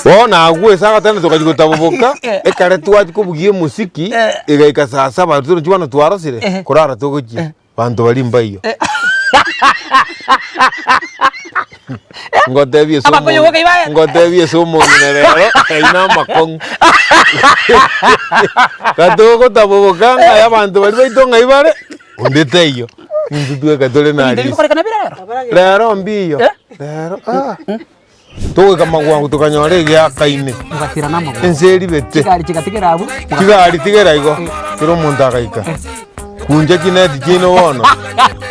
Bono agwo ase agotenda tokachia gotaboboka, ekere twachia kobugia emosiki, egaika saa saba torochi bono twarosire, korara togochia, banto baria mbaiyo. Ngotebie ase Abakoyo omo- boka ibaye. ngotebie ase omong'ina rero, ayio na amakong'u. Gatogotaboboka ng'a abanto baria baito ng'ai bare, onde taiyo, intwe tweka tore na Ebinto risi. bikorekana bire rero. Rero mbiyo, Eh? rero ah. Togoika magwango tokanyora egeakaine, Mogatira namagoro. ense eribete, Chigari chigatigera abwo. chigari tigera igo, kera omonto agaika. Kuncha chineti chiaino bono,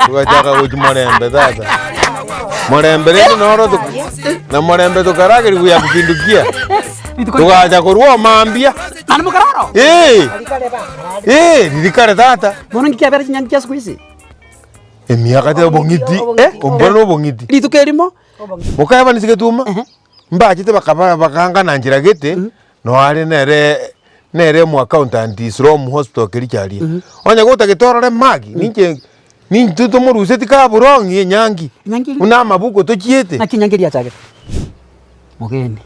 togachaka gochia morembe tata. Morembe rende noro tok- na morembe tokaragerigwa ya kupindukia, Rituko togacha korwa mambia, Naende mokarara oo? eh, eh, riria kare tata. Bono nki kiabera chinyangi chia siku hizi? Emiaka te obong'iti, Eh? ombore na obong'iti. Rituko erimo, Mokaebanisia getuma, mbachete bakaba bakangana nchera gete, noare nere nere omo accountant Isilomu hospital Kericho aria. Onye gotagete orore Maggy, ninche nintwe tomoruseti kaburong'i enyangi, Enyangi eria? buna amabuko tochiete. Naki enyangi eria yachagete? Mogeni.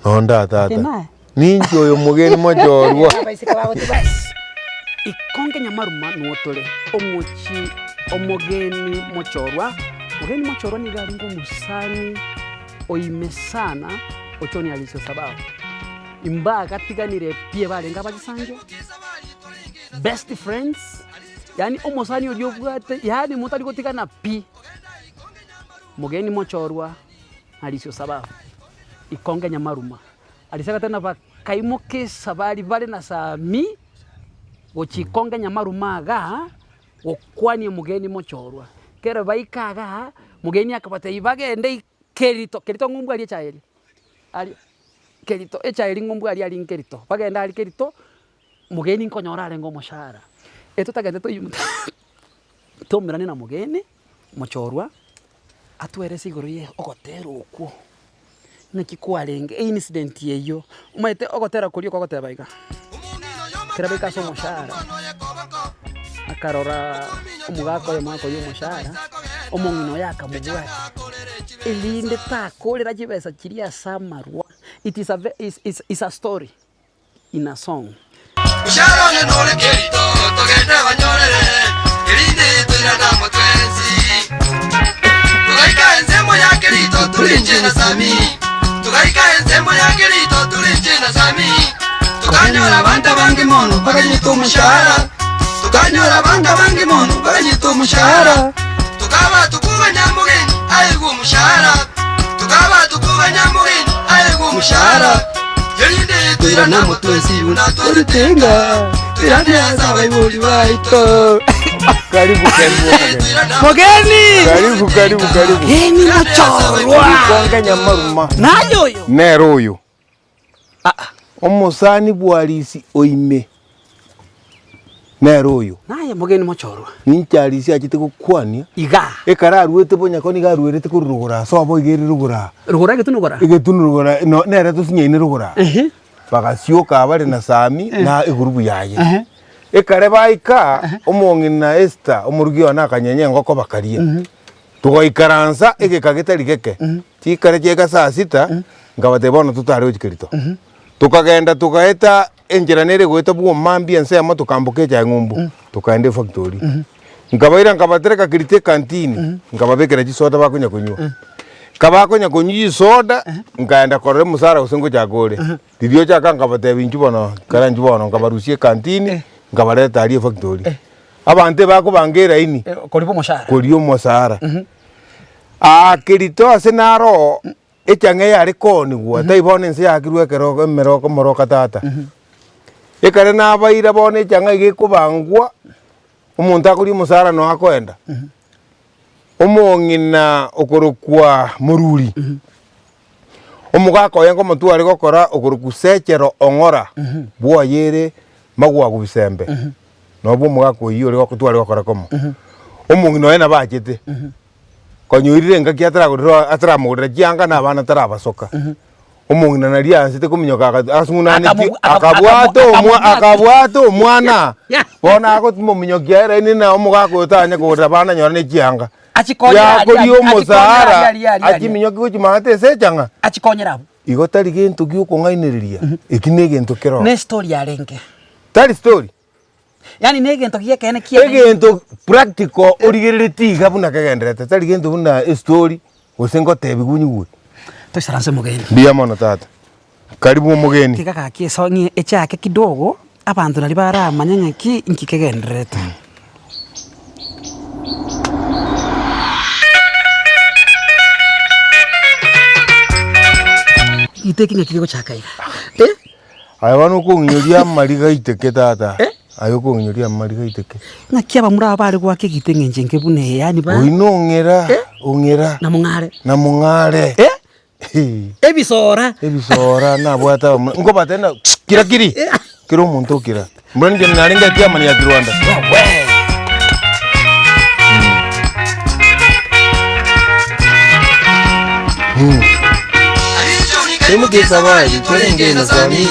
Nonda tata, Tena. ninche oyo mogeni mochorwa. Ikonge nyamaruma nwo tore, omochie omogeni mochorwa, Mogeni mochorwa nigo arenge omosani oime sana ochoni Alice Osabao. Imbagatiganire pi barenge abagisangio, best friends, yaani omosani oria obwate yaani motari gotigana pi. Mogeni mochorwa Alice Osabao, Ikonge nyamaruma. Alice agateba bakaimoka esabari bare na Sami gochia Ikonge nyamaruma igaa, gokwania omogeni mochorwa. Ekero baika igaa, mogeni akabatebia bagende Kerito, Kerito ng'umbu aria echae eria, aria Kerito, echae eria ng'umbu aria aria Kerito, bagende aria Kerito, mogeni nkonyora arenge omoshahara. Etotagete toywo toumerane na mogeni, mochorwa, atwerese igoro ya ogotera okwo. Naki kwarenge eincident eyio, omanyete ogotera koria okogoteba iga, ekero baika ase omoshahara, akarora omogaka oyomo akoiywa omoshahara, omong'ina oye akamobwatia, erinde takorera chibesa chiria ase amarwa, it is a ve is is is a story. in a song. Omoshahara one nore kerito, togende banyorere, erinde toirane amo twensi. Togaika ensemo ya Kerito tore inche na Sami, togaika ensemo ya Kerito tore inche na Sami, tokanyora abanto abange mono baganyete omoshahara, tokanyora abanto abange mono baganyete omoshahara, tokaba tokoganya mogeni aegwe omoshahara, tokaba tokoganya mogeni aegwe omoshahara. Erinde toirane amo twensi buna twarete ng'a toirane ase abaibori baito. Karibu karibu omogeni. Mogeni! Karibu karibu karibu. Mogeni mochorwa! Ikonge nyamaruma. Naye oyo! Nere oyo. Omosani bwarisi oime. Nere oyo. Naye mogeni mochorwa. Ninche arisi achete gokwania. Iga. Ekero aruete bonyakoni nigo aruerete korwa rogoro ase obo iga ere rogoro aa. Rogoro egetunu rogoro aa? Egetunu rogoro aa no nere tosinyaine rogoro aa. Ehe. Bagasioka abare na Sami na egurubu yaye. Ehe. Ekare baika, omong'ina Esther omorugi one akanyenya engoko bakaria. Togaikaransa egeka getari geke, chikare chiaika saa sita, nkabatebia bono totare gochia kerito. Tokagenda togaeta enchera nere egoeta bw'omambia ensemo tokamboka echae ng'umbu, tokaenda efactory. Nkabaira nkabatereka kerito ekantini, nkababekera chisoda bakonya konywa. Kabakonya konywa chisoda, nkaenda korora omosara gose ngochaka ore. Riria ochaka nkabatebia inchuo bono, kara inchuo bono, nkabarusia ekantini, nkabareta aria efactory. Abanto ebakobanga eraini, Koriba omoshahara. koria omosara. Aa kerito ase naro oo, Echang'a eyare koonigwa, tai bono ense yaakirwe ekero emeroko omoroka tata. Ekere nabaira bono echang'a iga ekobangwa, omonto akoria omosara noo akoenda, omong'ina okorokwa moruri, omogaka oye nkomotware gokora okorokwa sechero ong'ora, bwoye ere magwagu bisembe, nobwo omogaka oyio ore tware gokora komo. Omong'ina oye nabo achete. Konya oirire engaki ataragorerwa ataramogorera chianga na abana tarabasoka. Omong'ina naria aansete kominyoka aga asung'unaneti Akamobu- aka- akabwata akamu- omwa akamobwata. akabwata omwana bono agomominyokia ere inde na omogaka oyo tanya kogorera abana nyora ne chianga. Achikonyere aria, Yakoria aria, achikonyere omosara aria, aria, aria, aria. achiminyoki gochia maate ase echang'a. Achikonyere abwo. Igo tari gento gi'okong'ainereria, eki negento keroo. Ne story yarenge. Tari story. Yaani negento gi'ekeene kiarenge. Egento practical origereretie iga buna kegendererete, tari gento buna estory gose ngotebiwa onyigwe. Toisaranse omogeni. Mbuya mono tata. Karibu omogeni. Tiga gaki esong echake kidogo, abanto naria baramanye ng'aki inki kegendererete. Egento eke ng'aki kegochaka iga eh? Aye bono okong'inyoria amariga aiteke tata, aye okong'inyoria amariga aiteke. Ng'aki abamura aba bare goaka egito eng'encho enke buna eye yaani ba Oyio nong'ira, ong'ira, namong'are namong'are. Eh? Ebisora. Ebisora nabwate abamura, nkobatebia ng'a kira kiri, kera omonto okira. Mbura inche narenge echairman ya Kirwanda. Kaimoka esabari twarenge na Sami,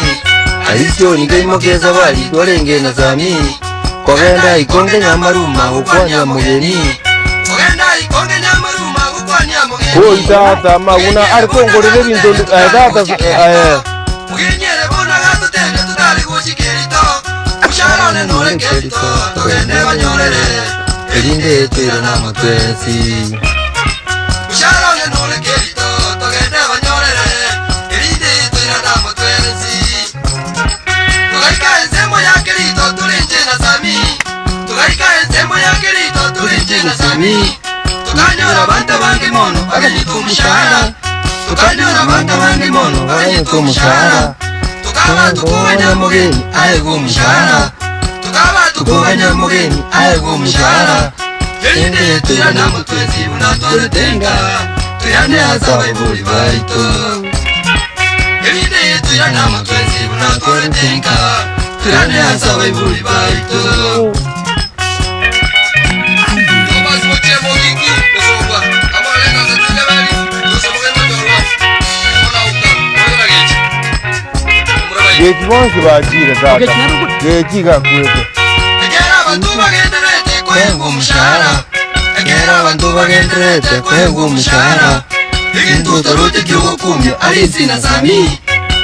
Alichoni kaimoka esabari twarenge na Sami, Kogenda ikonge nyamaruma gokwania mogeni. Koi tata amaguna are kongorera ebinto aye tata aye. Erinde toirane amatwensi. Tokanyora abanto abange mono baganyete omoshahara, Tokanyora abanto abange mono baganyete omoshahara, Tokaba tokoganya omogeni aegwe omoshahara, Tokaba tokoganya omogeni aegwe omoshahara, Erinde toirane amo twensi buna twarete enka, Toirane ase abaibori baito. Erinde toirane amo twensi buna twarete enka, Toirane ase abaibori baito. Gechi bonsi bachire tata. Gechi iga akwete. Ekero abanto bagendererete koegwa omoshahara, ekero abanto bagendererete koegwa omoshahara, egento otaroche kiogokumia Arisi na Sami,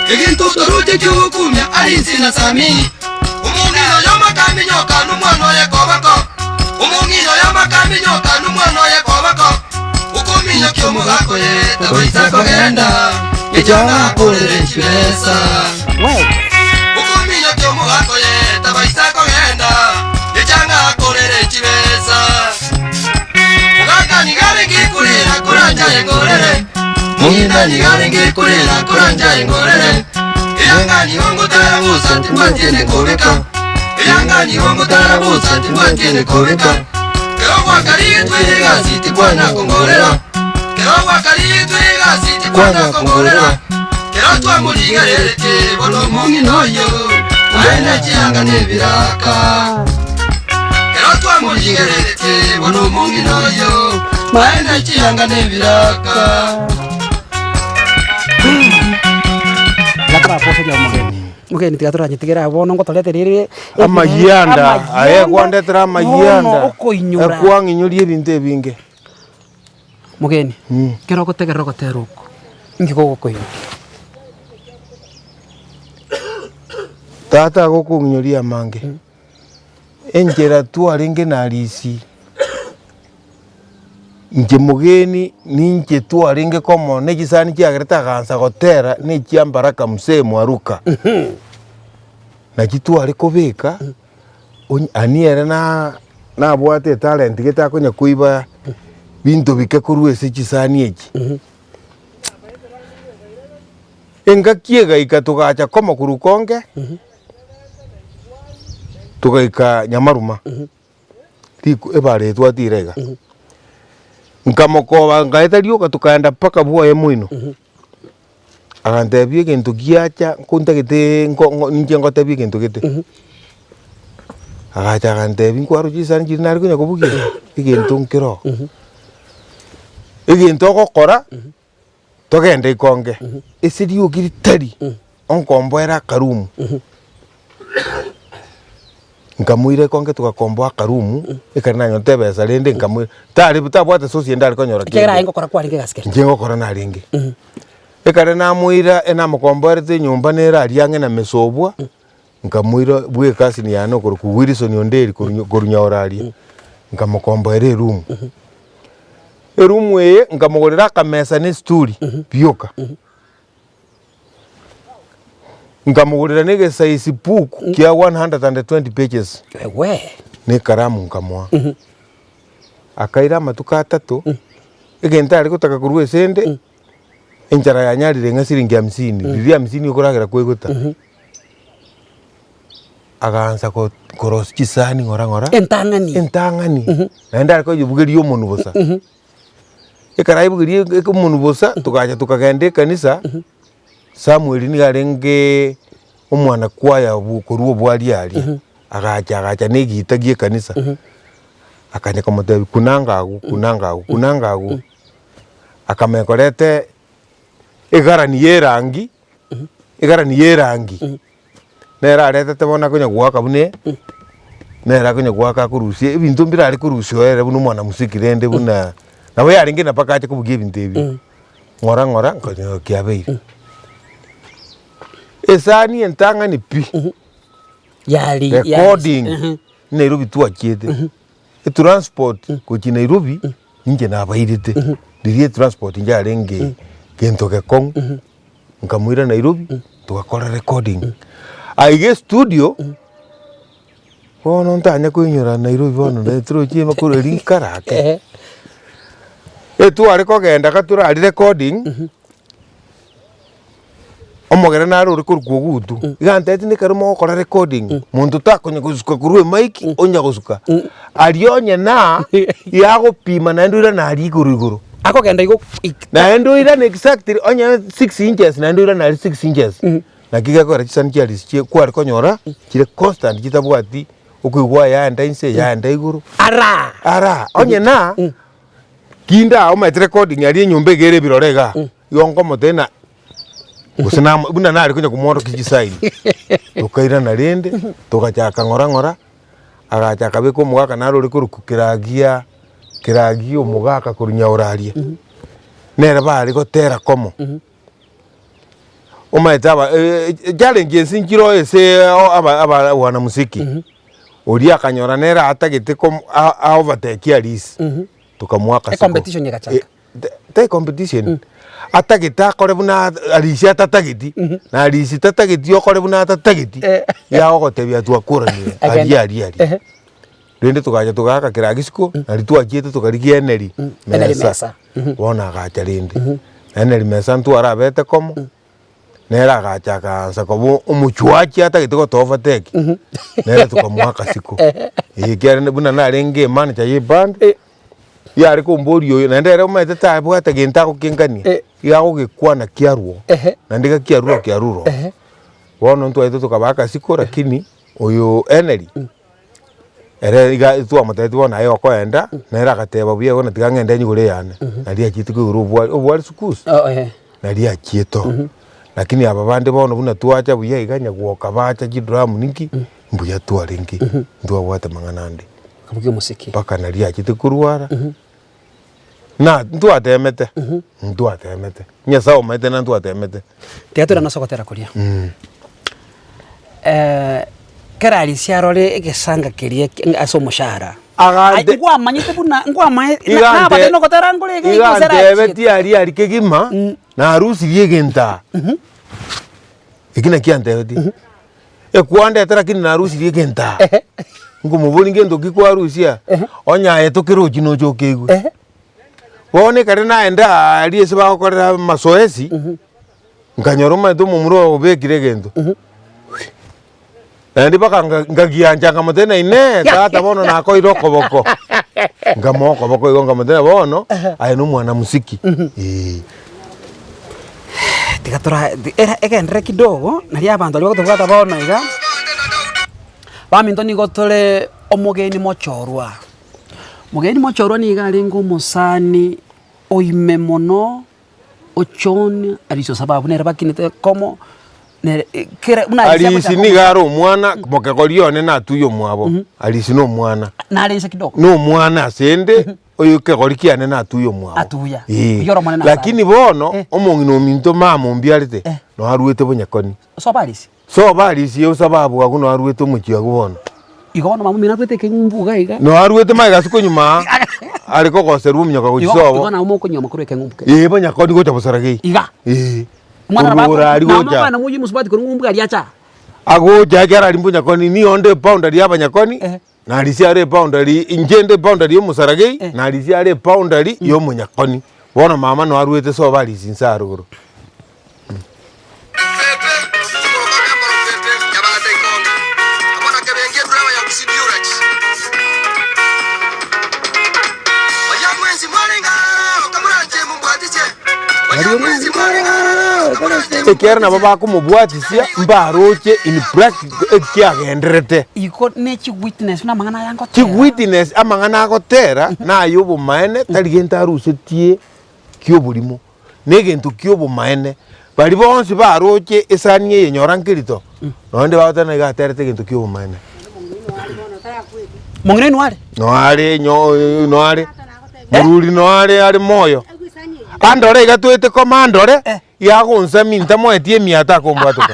egento otaroche kiogokumia Arisi na Sami. Omong'ina oyo makaminyoka nomwana oye koboko, omong'ina oyo makaminyoka nomwana oye koboko, okominyokia omogaka oye tabaisa kogenda, ekiagera akorere chibesa. Okominyokia omogaka oye tabaisa kogenda, ekiagera akorere chibesa. Mogaka nigo arenge korera korancha engorere, mong'ina nigo arenge korera korancha engorere. Eyanga nigo ngotara bosa timbwatiene kobeka, eyanga nigo ngotara bosa timbwatiene kobeka. Kero gwakarigetwe egasi tikwana kongorera, kero gwakarigetwe egasi tikwana kongorera. Kero twamorigereretie bono omong'ina oyio, aye ne chianga na ebiraka. Kero twamorigereretie bono omong'ina oyio, aye ne chianga na ebiraka. Omogeni tiga toranyetigere abwo bono ngotoretere ere Amayianda, aye kwandetera amayianda, Bono okoinyora. ekwang'inyoria ebinto ebinge. Mogeni, ekero ogotegerera ogotera oko, inki gogokoinyora? Tata agokong'inyoria amange, enchera twarenge na Arisi, inche mogeni ninche twarenge komo na chisani chiagerete agansa gotera na echia Mbaraka Mzee Mwaruka. Nachi tware kobeka. Onye ani ere na nabwate etalent gete akonya koiba binto bike korwa ase chisani echi. Engaki egaika togacha komo korwa konge, togaika Nyamaruma, riku ebara eye twatira iga. Nkamokoba nkaeta rioka tokaenda mpaka bwoye moino. Agantebia egento giacha nko ntagete nko nko ninche ngotebie egento gete. Agacha agantebia nkwarwa chisani chiria nare konya kobugia, egento nkere oo. Egento ogokora, togende ikonge, ase riogi ritari, onkomboere akarumu. Nkamoira ekonge togakomboa akarumu, ekero nanyorete ebesa rende nkamoira, tari tabwate source ende are konyora Ekiagera kende. aye ngokora kwarenge egasi kere. Inche ngokora narenge. Ekare namoira enamokomboerete enyomba nere aria ang'e na Mesobwa, nkamoira bwa ecousin yane okorokwa Wilson Onderi korwa korwa Nyaora aria, nkamokomboera eroom. Eroom eye nkamogorera akamesa na esituri bioka. Nkamogorera na egesize book kia 120 pages Ewe. na ekaramu nkamoa. Akaira amatuko atato, egento are gotaka korwa ase ende, enchara yanyarire ng'a siringi hamsini, riria hamsini okoragera kwaigota, agaansa ko- korosia chisani ng'ora ng'ora, Entang'ani. entang'ani, naende are koyebugeria omonwe bosa. Ekero ayebugeria eke omonwe bosa, togacha tokagenda ekanisa, Samuel nigo arengeee omwana kwaya bwo korwa obwari aria, agacha agacha na egita gie ekanisa, akanya komotebia kunanga agwo kunanga agwo kunanga agwo, akamanya koreta egarani ya erangi, egarani ya erangi, nere aretete bono akonya goaka buna nere akonya goaka akorusia ebinto mbire are korusia ere buna omwanamuziki rende buna, nabo yarenge na mpaka ache kobugia ebinto ebio. Ng'ora ng'ora nkonyora kiabeire. Esani entang'ani pi, Yari recording Nairobi twachiete, etransport gochia Nairobi ninche nabairete, riria etransport yarenge gento gekong'u, nkamoira Nairobi togakora recording. Aiga estudio, bono ntanya koinyora Nairobi bono torochi korwa erio nkare ake. Etware kogenda gatorari recording, omogere nare ore korokwa Ogutu, iga antebetie na ekero mogokora recording, monto takonya gosuka korwa emic onya gosuka, aria onye na yagopima naende oirane aria igoro igoro. Akogenda igo Naende oirane exactly onye six inches naende oirane aria six inches. Naki gekogera chisani chia risi chie kware konyora chire constant chitabwati okoigwa yaenda inse yaenda igoro. Araa! Araa, onye na kinde aa omanyete recording aria enyomba iga ere ebirore igaa, igo nkomotebia ng'a gose namo buna nare konya komworokia chisign, tokairana rende, togachaka ng'ora ng'ora, agacha akabeka omogaka naro ore korokwa keragia keragia omogaka korwa nyaura aria, nere bare gotera komo. Omanyete aba challenge ense nchire ase aba aba wanamuziki, oria akanyora nere atagete kom a- a overtake Alice, tokamoa akasiko. Ecompetition egachaka. Eh, te- te competition, atagete akore buna Alice atatageti, na Alice tatageti okore buna atatageti, Eh. yagogotebia twakoranire Agenda. aria aria aria. Ehe. Rende togacha togaaka kera gisiko, nari twachiete tokarigia Henry Henry Mesa. Mesa. Bono agacha rende, Henry Mesa ntware abete komo, nere agacha akaansa koba omochwachi atagete gotoa overtake, nere tokamoa akasiko. Eh, ekiagera buna narenge emanager ya eband, yare komboria oyo, naende ere omanyete tabwate gento agokengania, Eh. iga agogekwana kiarwo, Ehe. naende iga kiarure kiarure oo. Bono ntwaete tokabaa akasiko lakini, oyo Henry. Ere iga twamotebetie bono aye okoenda, nere agateba buya bono tiga ng'ende nyigure eyane, nari achiete koigora obwari, obwari sukusi, Oh, eh. nari achiete oo. Lakini aba bande bono buna twacha buya iga nyagwoka bacha chidrum ninki, mbuya twarenge, ntwabwate mang'ana ande. Akabugia omosiki. Mpaka nari achete korwara, na ntwatemete, ntwatemete, Nyasaye omanyete na ntwatemete. Tiga toirane ase ogotera koria. Kera arisia arore egesanga keria ki- ase omoshahara. Agante- Ai, nkwamanyete buna nkwamae Iga na- nabate nte- nogotera nkore iga iga iga gose arachiete. antebetie aria aria kegima, narusirie egento aa. Eki nakio antebetie, ekwandete lakini narusirie egento aa. Nkomoboria ngento ki kwarusia, onye aye tokerochi noche okeigwe. Bono ekero naenda aaria ase bagokorera amasoesi, nkanyora omanyete omomura oyo obekire egento, naende mpaka nka- nkagiancha nkamotebia ng'a inee tata bono nakoire okoboko, nkamoa okoboko igo nkamotebia bono aye na omwana mosiki eh. Tiga tora era egenderere kidogo, naria abanto baria bagotobwata bono iga, baminto nigo tore omogeni mochorwa. Mogeni mochorwa nigo arenge omosani oime mono, o John Ariso Sababu nere bakinete komo. Nere kera buna Arisi Arisi agochaka nigo are omwana, mokegori one natuya omwabo, Arisi nomwana. Nare inse kidogo. Nomwana ase ende, oyo ekegori kiane natuya omwabo. Atuya. Ee. Oyio ore omonene ase Lakini bono, Eh. omong'ina ominto mama ombiarete, Eh. noaruete bonyakoni. Soba Arisi. Soba Arisi osababu agwo noaruete omochie agwo bono. Igo bono mama omino aruete ekeng'umbu iga iga. Noaruete magega ase konyuma aa, are kogoserwa omonyoka gochia Igo sobo. igo nabo mokonywa korwa ekeng'umbu keria. Ee bonyakoni gocha bosaragei. Iga. Ee. Omwana nabo Korwa orari nabo gocha. mokwana moyie omosubati korwa ng'umbu aria acha. Agocha ekero aria mbonyakoni nigo onde eboundary ya abanyakoni, Eh. na arisia are eboundary inche inde eboundary ya omosaragei, Eh. na arisia are eboundary ya omonyakoni. Bono mama no arwete sobo arisia inse aroro. Ekiagera nabo bakomobwatisia mbaroche in practical ekiagenderete. Igo ne chiwitness buna amang'ana aya ngotera. Chiwitness amang'ana agotera naye obomaene tari gento arusetie kioborimo, na egento kiobomaene. Baria bonsi baroche esani eye nyora nkerito, nonye bagoteba ng'a iga aterete egento kiobomaene. Mong'ina oino are? Noare nyo noare, moruri noare are moyo. Andore iga toete koma andore, Eh. yagonsamia ntamoeti emiato takombwatoka.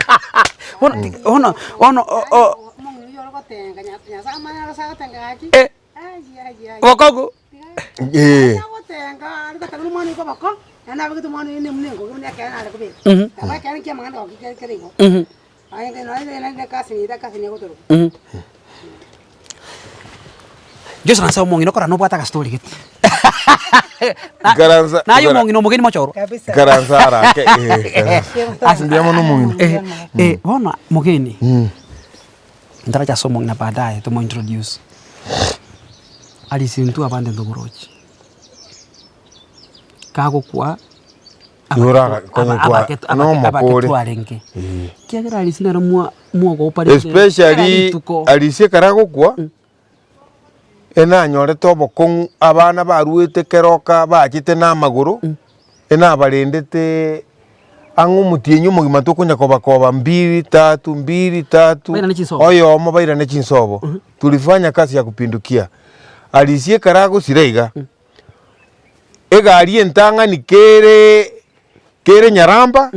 Bono ti- bono bono o- o- Eh. Bokongu. Eh. Mhm. Mhm. Mhm. Joshua nase omong'ina okora nobwate agastori gete. Ikaransa- Naye ikara- omong'ina omogeni mochorwa. Ikaransa arake, eh, ikaransa. Mbuya mono omong'ina. Eh, eh, bono mogeni, ntaracha ase omong'ina baadaye tomo introduce. Arise intwe abande ntomorochi. Kagokwa. Igo oraga konya kwa nomokore. Twarenge. Eh. Kiagera Arisi nere mwa mwogoparete kera Especially rituko. Arisi ekero agokwa, enanyorete obokong'u abana baruete keroka bachete na amagoro, enabarendete ang'e omotienyi omogima tokonya kobakoba mbili tatu mbili tatu, Bairane chinsobo. oyomo bairane chinsobo. Tulifanya kazi ya kupindukia. Arisi ekero agosira iga. Egari entang'ani kere kere Nyaramba,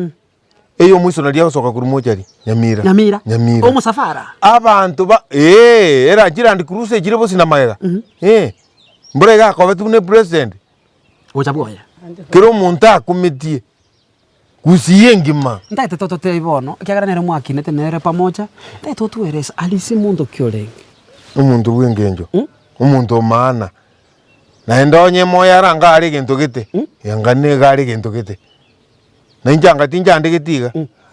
eyomoiso naria agosoka korwa mochari, Nyamira. Nyamira. Nyamira. Omosafara. Abanto ba eeh era chiland cruiser chire bosio na magega, eh, mbura iga akobeti buna epresident, Gocha bwoye. kera omonto akometie, gusii engima. Ntaete tototebie bono, ekiagera nere mwakinete nere pamoja, ntaete otuerese arise monto ki orenge. Omonto bw'engencho, omonto o maana. Naende onye moyo arange are egento gete, anga nigo are egento gete. Na inche anga tinchandegeti iga,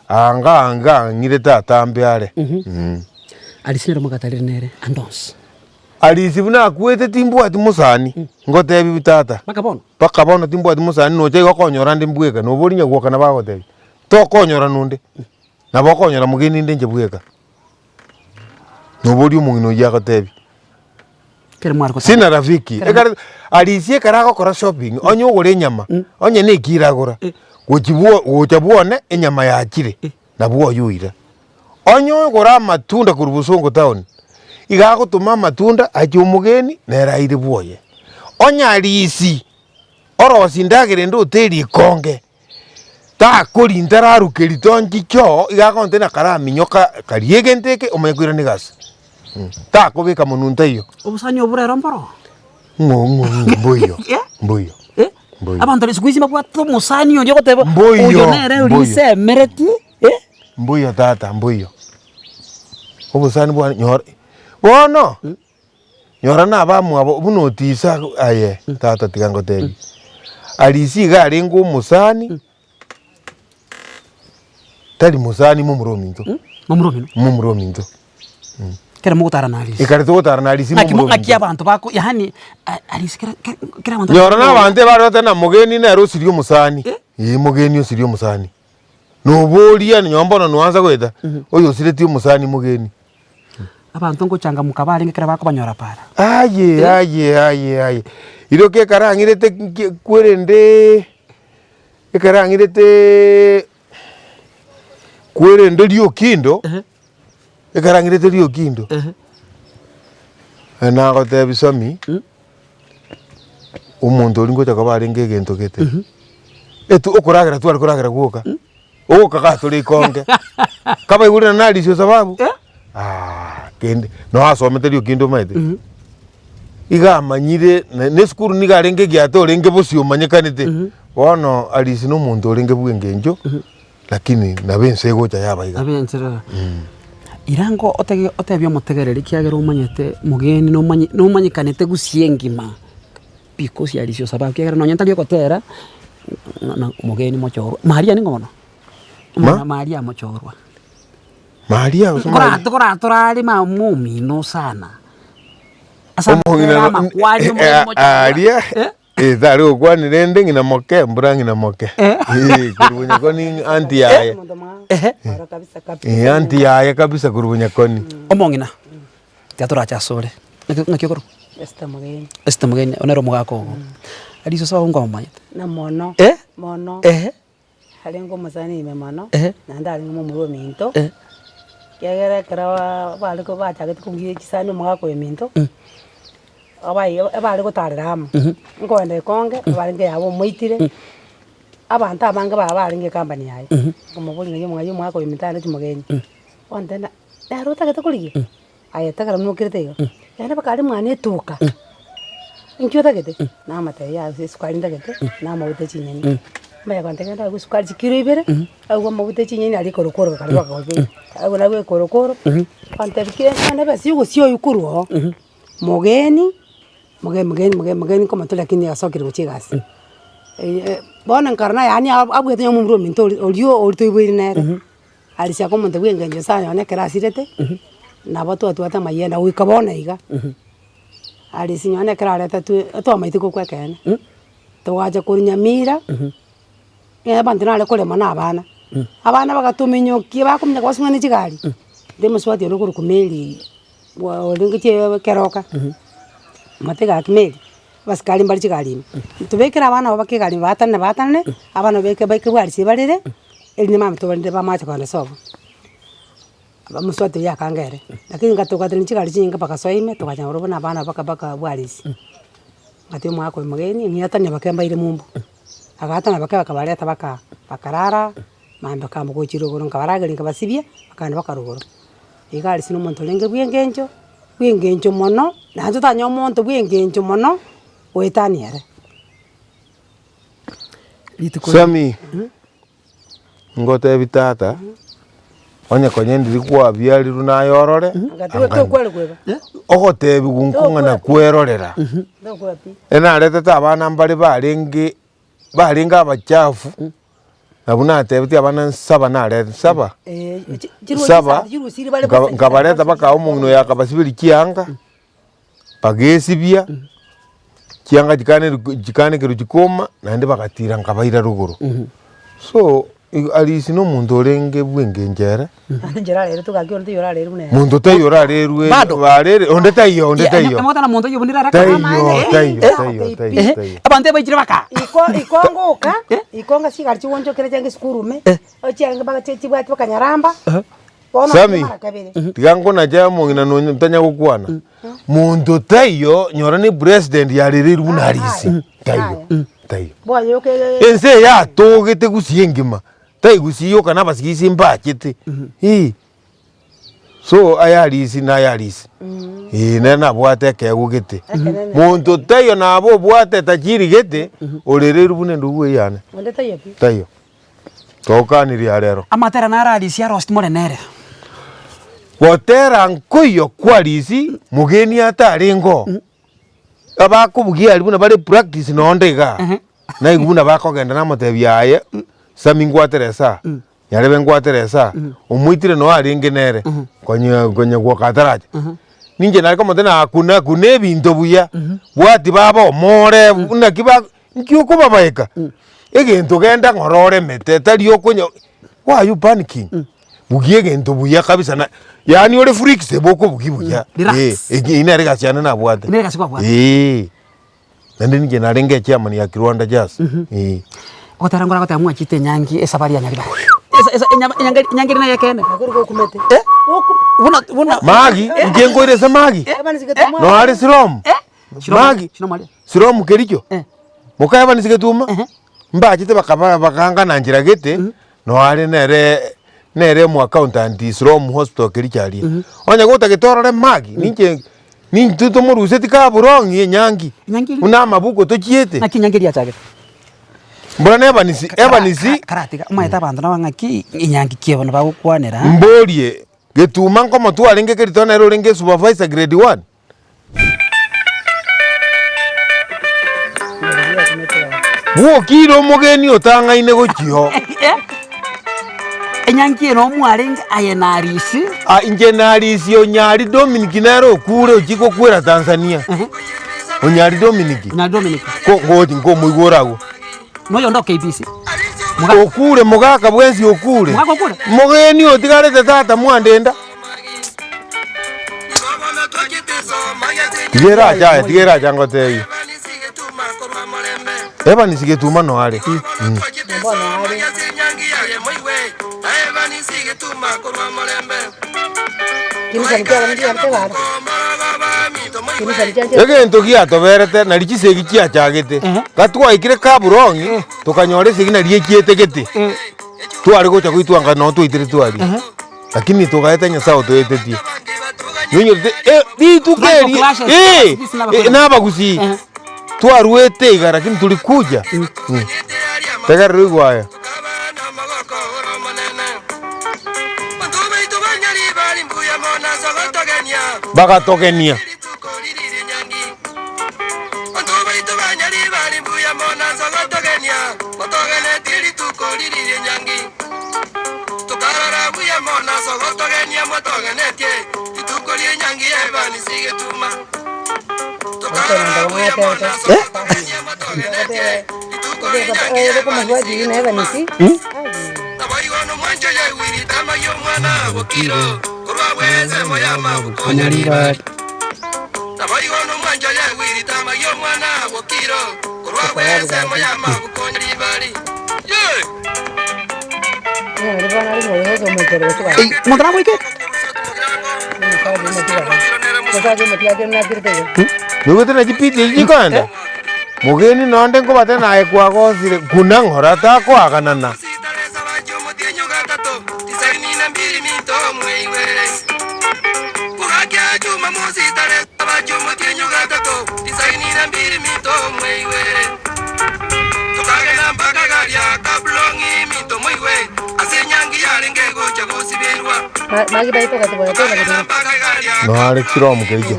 anga anga ang'irete atambe are. Arisi nere mogatarire nere ande onsi. Arisi buna akwete timbwati mosani, ngotebiwu tata. Mpaka bono? Mpaka bono timbwati mosani nocha iga okonyora nde mbweka, nobori nyagwoka nabo agotebia, tokonyora nonde, nabo okonyora mogeni inde inche bweka. Nobori omong'ina oyio agotebia. Ekero mware gotara. Sina rafiki, ekero arisia ekero agokora shopping, onye ogora enyama, onye na ekiro agora, gochi bwo gocha bwone enyama yachire, nabwo oywo oira. Onye ogora amatunda korwa bosongo town, iga agotoma amatunda ache omogeni, nere aire bwoye. Onye arisi, orosie endagera ende hoteli ekonge, Takori ntararuke ritonki choo, iga agontebia na karaminyoka karie egento eke omanye koirana egasi. Takobeka monwe ntaiyo. Obosani obwo rero mboro? Ng'o ng'o ng'o mboiyo, Eh? mboiyo, Eh? mboiyo. Abanto siku hizi mbabwate omosani oria ogoteba Mboiyo, oyo nere oria mboiyo. nsemeretie, eh? Mboiyo tata, mboiyo. Obosani bwane nyora, bono, nyora na abamwabo buna otisa aye tata tiga ngotebie, Arisi iga arenge omosani, tari mosani momura ominto, Momura omino? momura ominto. Ekero mogotara na Arisi. Ekero togotara na Arisi Ng'aki momura mo- ng'aki ominto. abanto bako yaani a- Arisi kera kera kera abanto Nyora na abanto ebare goteba ng'a mogeni nere osirie omosani, Eh? eh mogeni osirie omosani. Noboria nonye mbono noansa goeta, oyo osiretie omosani mogeni. Abanto ngochangamoka barenge ekero bakobanyora para. Aye aye aye aye, iroka ekero ang'irete nki kwerendeee, ekero ang'ireteeee. Kwerende riokindo, ekero ang'irete riokindo, nagotebia Sammy, omonto oria ngocha koba arenge egento gete, etu okoragera tware koragera gwoka, ogokaga tore ikonge, kabaigure na narisia osababu, aah kende, noo asomete riokindo omanyete, iga amanyire na na esukuru nigo arenge egiata orenge bosio omanyekanete, bono Arisi na omonto orenge bwa eng'encho. Lakini nabo ense egocha yaba iga. Nabo ense rora. Ira ango otege otebie omotegereri ekiagera omanyete mogeni nomanye nomanyekanete gusii engima because ya risio sababu ekiagera nonye ntari ogotera na mogeni mochorwa. Maria ning'o bono? Ma? Maria mochorwa. Maria gose Maria. Kora torare mama omino sana. Ase Omong'ina amatera no- amakwani omogeni mochorwa. aria Eh? Eh, tari gokwania rende ng'ina moke, mbura ng'ina moke. Eh, korwa bonyakoni aunty yaye. Eh, aunty yaye kabisa korwa bonyakoni. Omong'ina, tiga torache asore, naki naki okorokwa? Esther Mogeni. Esther Mogeni, oyo nere omogaka ogo. Aria ase sobo nkomomanyete. Na mono, Eh? mono. Ehe. Arenge omosani ime mono, Ehe. naende arenge momura ominto, Eh. ekiagera ekero bare ko bachagete kobugia chisani omogaka oyo ominto, abai ebare gotarera amo, nkoenda ekonge, ebarenge yabo omoitire, abanto abange baba barenge ecompany yaye, nkomoboria ng'ai ng'ai omogaka oyo ominto aye naki mogeni, ontebia ng'a nere otagete korigia. Aye tegera buna okirete iga, yaani mpaka aria mwane etuka, inki otagete? Namotebia yaya esukari ntagete, na amaguta e chinyeni. Omanye gontebia genda agwo esukari chikiro ibere, agwo amaguta e chinyeni aria ekorokoro kare bakagobeka, agwo nabwo ekorokoro, ontebia kera ekero ebesa ya ogosia oywo korwa oo, mogeni, mogeni mogeni mogeni mogeni nkomotoria lakini asokire gochia egasi. Bono nkarora yaani abwate onye momura ominto oria oria oria toiboire nere. Arisia komonto bw'engencho sana nonya ekero asirete, nabo twatwate amayenda goika bono iga. Arisia nonya ekero aretetwe twamaete gokwa ekeene, togacha korwa Nyamira, ekero abanto nare korema na abana, abana bagatominyokia bakominyoka basung'ane ne chigari, rende omosubati onde okorokwa Mary bwa orenge chie keroka, omanyete gaki Mary, abasikari mbare chigari ime, tobekere abana aba bake egari ime baatanane baatanane, abana beke baike bwarisia barere. Erinde mambia tobarinde bamache kogenda sobo, omosubati oyio akanga ere, lakini ngatokwaterania chigari chinyinge mpaka soa ime, togacha nabarobwo na abana mpaka mpaka bwarisi. Ngatiga omogaka oyo omogeni, ng'iatania bake mbaire mumbu, agaatana bake bakabareta baka bakarara, mambia bakamba gochia rogoro nkabarageria nkabasibia, bakagenda mpaka rogoro. Iga arisi na omonto orenge bwa eng'encho, bwa eng'encho mono, naende totanyora omonto bwa eng'encho mono, goetania ere. Sami, ngotebi tata, onye konya ndiri kwabiarirwe naye orore, ogotebiwa nkong'ana kwerorera. Enaretete abana mbare barenge barenge abachafu, nabwo natebetie abana nsaba narete nsaba, nsaba, nkabareta mpaka omong'ina oyo akabasiberia chianga. Bagesibia, chianga chikaneru chikanekerwa chikoma, naende bagatira nkabaira rogoro. So, igo Arisi na omonto orenge bw'engencho ere, monto taiyo orarerwe Bado. barere onde taiyo onde taiyo. Emotana monto oyio buna Taiyo taiyo taiyo taiyo taiyo. Abanto ebaichire baka. Iko iko ngoka, iko nga chigari chigoonchokera chiange esukuru ime, ochiange mpaka chibwate mpaka Nyaramba. Sammy, tiga nkonache omong'ina nonya ntanya gokwana, monto taiyo nyora ne president yarereirwe buna arisi, taiyo, taiyo. Ense eye yatogete gusii engima, tai gusii yoka na abasigisi mbachete, eh. So aya arisi na aya arisi, eh nere nabwate ekeegwa gete, monto taiyo nabo obwate tajiri gete, orereirwe buna endugu eywo yane, taiyo. Togokanirie arero. Amatera naro Arisi arosetie more nere. Gotera nkoiyo kw'Arisi mogeni atarenge oo. Abakobugia aria buna bare practice nonde igaa, naigwe buna bakogenda namotebia aye, Sammy ngwatere esaa, Nyarebe ngwatere esaa, omoitire noo arenge nere, konya konya gwoka ataracha. Ninche nare komotebia nakuna kuna ebinto buya, bwati baba omore, naki ba Nki okobabaeka? Egento genda ng'ora oremete tari okonya why are you panicking? Bugia egento buya kabisa na yaani ore flexible okobugia buya. Relax. Eh, eki eyio nere egasi yane nabwate. Nere egasi kwabwate. Eh. Naende ninche narenge echairman ya Kirwanda Jazz. Eh. Ogotera nkore agoteba mwachete enyangi esabari ya Nyaribari. esa enyama enyangeri enyangeri naye ekeene. Nakori gokumete. Eh? Goku- Buna buna Magi, inche nkoire ase Magi? Noare Silomu? Magi, Silomu Kericho? Moka Evans Getuma? Mbachete bakaba bakangana nchera gete, noare nere nere omo accountant Silomu hospital Kericho aria. Onye gotagete orore Magi, ninche nintwe tomoruseti kaburong'i enyangi, Enyangi eria? buna amabuko tochiete. Naki enyangi eria yachagete? Mbora na Evans, Evans. Karatiga, omanyete abanto nabo ng'aki enyangi ki bono bagokwanera. Mborie, Getuma nkomotwa arenge Kerito nere orenge supervisor grade one? Bwokire omogeni otang'aine gochia oo. Enyangi eye nomwarenge aye na Arisi. Ah, inche na Arisi Onyari Dominic nere okure ochie gokwera Tanzania. Onyari Dominic. Onyari Dominic. Ko ngochi nkomoigora agwo. Noyonde o KBC. Okure mogaka bwensi okure. Mogaka okure? Mogeni otigarete tata mwandenda. Tiga erache aye, tiga erache ngotebie. Evans Getuma no are. Egento giatoberete nari chisegi chiachagete, gatwaikire Kaburong'i, tokanyora esegi nari echiete gete, tware gocha goitwa nka noo twaitire twaria. Lakini togaeta Nyasaye otoetetie. Noinyorete eh, rituko Tribal eri clashes, eh, Abagusii na eh, na abagusii twaruete iga lakini tulikuja Mm. Tegerera oigwe aya. Bagatogenia. Omonto namoikete? Noigwete na chipiti echi chikoenda? Mogeni nonde nkobate naye kwagosire kuna ng'ora takoaganana. Noare chiromo kericho.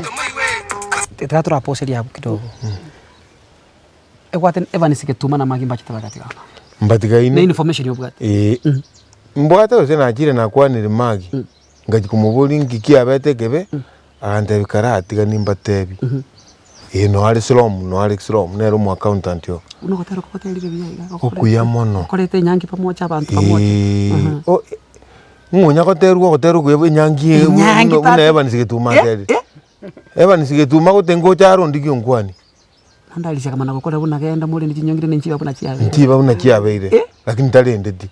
Tiga toraposeria abwo kidogo. Egwate Evans Getuma na Maggie mbachete bagatigana. Mbatigaine. Ne information obwate. Ee. Mbwate gose nachire nakwanire Maggie, ngachia komoboria nki kiabete ekebe, agantebia karatiga nimbatebi. Ee noare Silomu, noare Silomu, nere omo accountant oo. Buna ogotera okwo goterire buya iga. Okuya mono. Okoreta enyangi pamoja abanto pamoja. Ee, o ng'o onya goterwa ogotera okuya bwa enyangi eye Enyangi buna tata. Evans Getuma aterire. Evans Getuma gote ngocha are ondigie onkwani. Naende Arisi akamana gokora buna genda morende chinyongi rende nchiba buna chiabeire. Nchiba buna chiabeire, lakini tarendeti.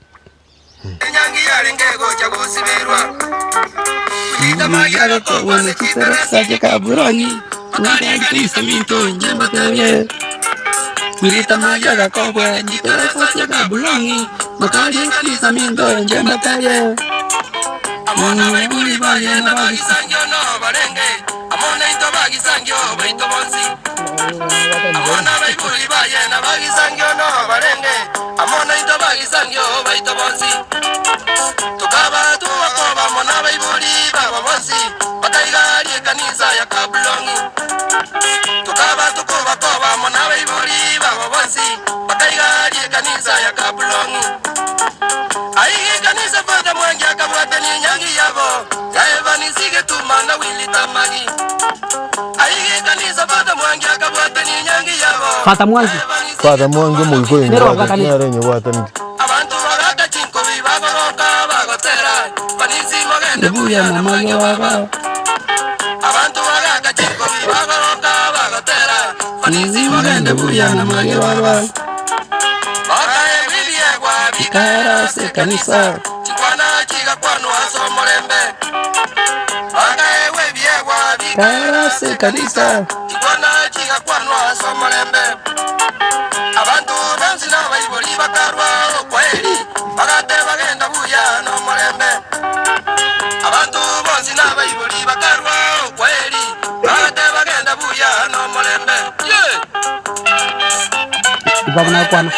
Fata Mwangi. Fata Mwangi omoika oyo Nere nyebwate- obwataneti. nere onyebwataneti. Tara ase ekanisa. Igo abwo nakwana.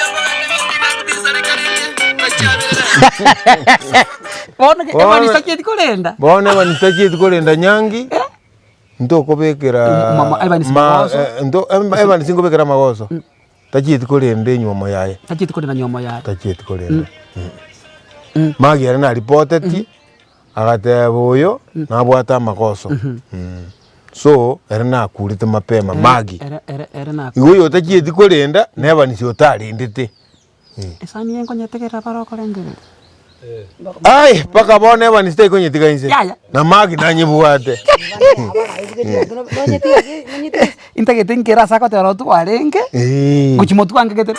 Bono Bono- ebanisa chieti korenda. Bono ebanisa chieti korenda nyangi, ntokobekera Mama, ebanisa ma- magoso. eh, nto- em- ebanisa nkobekera amagoso, tachieti korenda enywomo yaye, Tachieti korenda nywomo yaye. tachieti korenda. Magi ere naripoteti, agateba oyo nabwate amagoso, so ere nakurete mapema Magi. Ere ere ere na Igo oyo otachieti korenda, na ebanisa otarendete. Esani eye nkonyetegerera bare okorengereria. Ai, mpaka bono ebanisa tekonyetiga inse, Yaya. na Magi nanyebwate. Intagete nkere ase agoteba nabo twarenge, Eeh. gochia motwe angegete.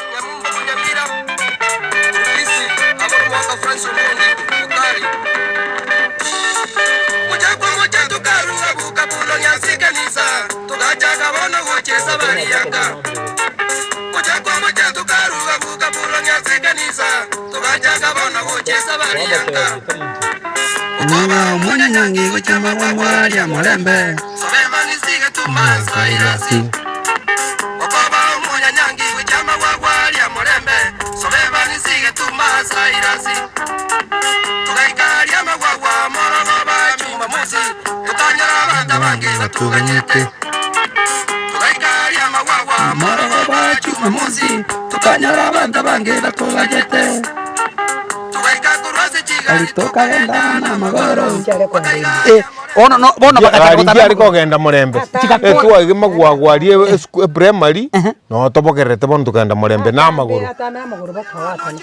Bono no bono Gari bagachaka nchiare gotamba kogenda morembe Chigakora. etwage magwagwa aria esuku eprimary noo tobokererete bono tokagenda morembe na amagoro. Atame amagoro bakawatana.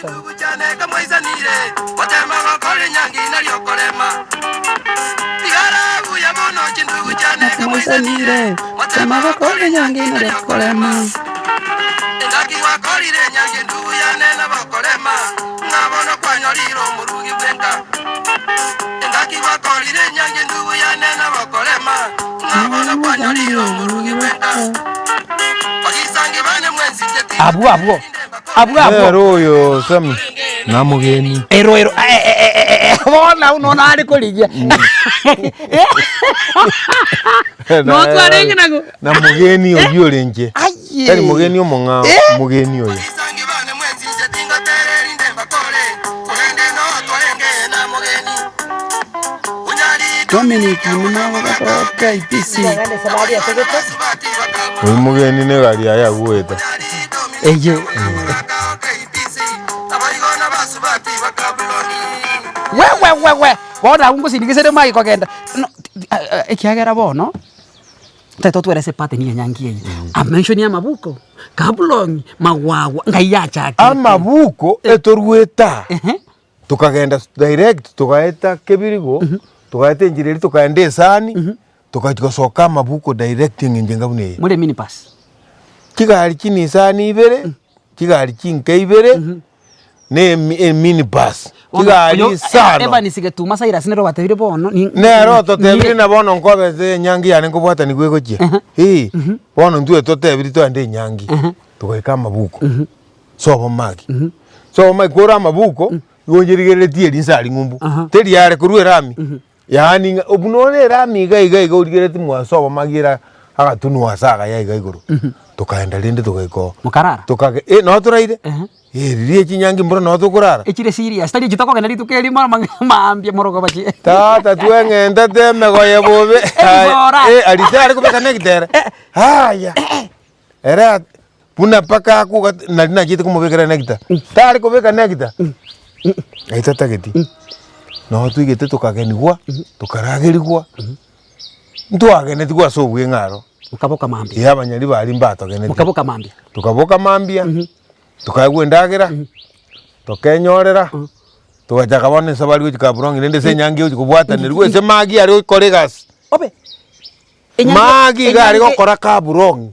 Abwo abwo abwo abwo Nere oyo Sammy namogeni. Ero ero eh, eh, eh, eh, eh, bono abwo nono are korigia Notwarenge nago Namogeni oyio orenche. Aye. Tari mogeni omong'ao, mogeni oyo. Oyo mogeni na egari yaye agoeta. Eyio. We we we we bono abwo ngosindigesere mage kogenda no ekiagera bono tari totwere ase pattern ya enyangi eye amention ya amabuko, kablong'i, magwagwa ngai yachakete. Amabuko etorwete aa. Ehe. Tokagenda direct togaeta kebirigo, togaeta enchera eria tokaenda esani, togachia gosoka amabuko direct eng'encho enga buna eye. More minibus. Chigari chinisani ibere, chigari chinke ibere, na emi eminibus, chigari isano. Evans Getuma Cyrus nere obatebire bono ni- Nere ototebire ni- na bono nkobete enyangi yane nkobwatanigwa egochia, eh, bono intwe totebiri toende enyangi, togaika amabuko. Sobo magi. Sobo magi kore amabuko, igo onye-rigereretie rinsa aria ng'umbu. Aha. Teri are korwa erami, yaani ng'a buna ore erami iga iga iga origereretie mwa sobo magi era agatunwa ase agaya iga igoro. Tokaenda rende togaika oo. Mokarara? Tokage eh noo toraire, Ehe. eh riria chinyangi mboro noo tokorara. Echire serious, tari echi tokogenda rituko erimo amang'ana maambia morogoba chi. Tata tweng'entete emegoye bobe, Ebisora. eh aria tari kobeka na egitere, haya. Ere at buna mpaka akoga nari nachiete komobekera nectar, tare kobeka nectar, aye tatageti. Nabo twaigete tokagenigwa, tokaragerigwa, ntwagenetigwe ase obweng'e aro. Mokaboka mambia. Ee abanyari baria mbatogeneti. Mokaboka mambia. Tokaboka mambia, tokaegwa endagera, tokenyorera, togachaka bono esabari gochia Kaplong rende ase enyangi egochia kobwatanerwa ase magi aria gokora egasi. Obe. Magi iga are gokora Kaplong.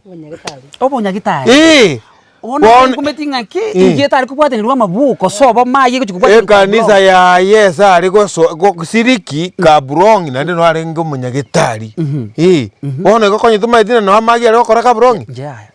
Obonyagitari. Ee. Bono Bono- nkumeti ng'aki, Eh. inche etari kobwatanirwa amabuko sobo maye egochi kobwatanigwa Ekanisa yaye ase are goso gosiriki Kabrong'i naende noo arenge omonyagetari. Eh, bono igo konya tomaeti na noo amagi are gokora Kabrong'i. Inche yaya.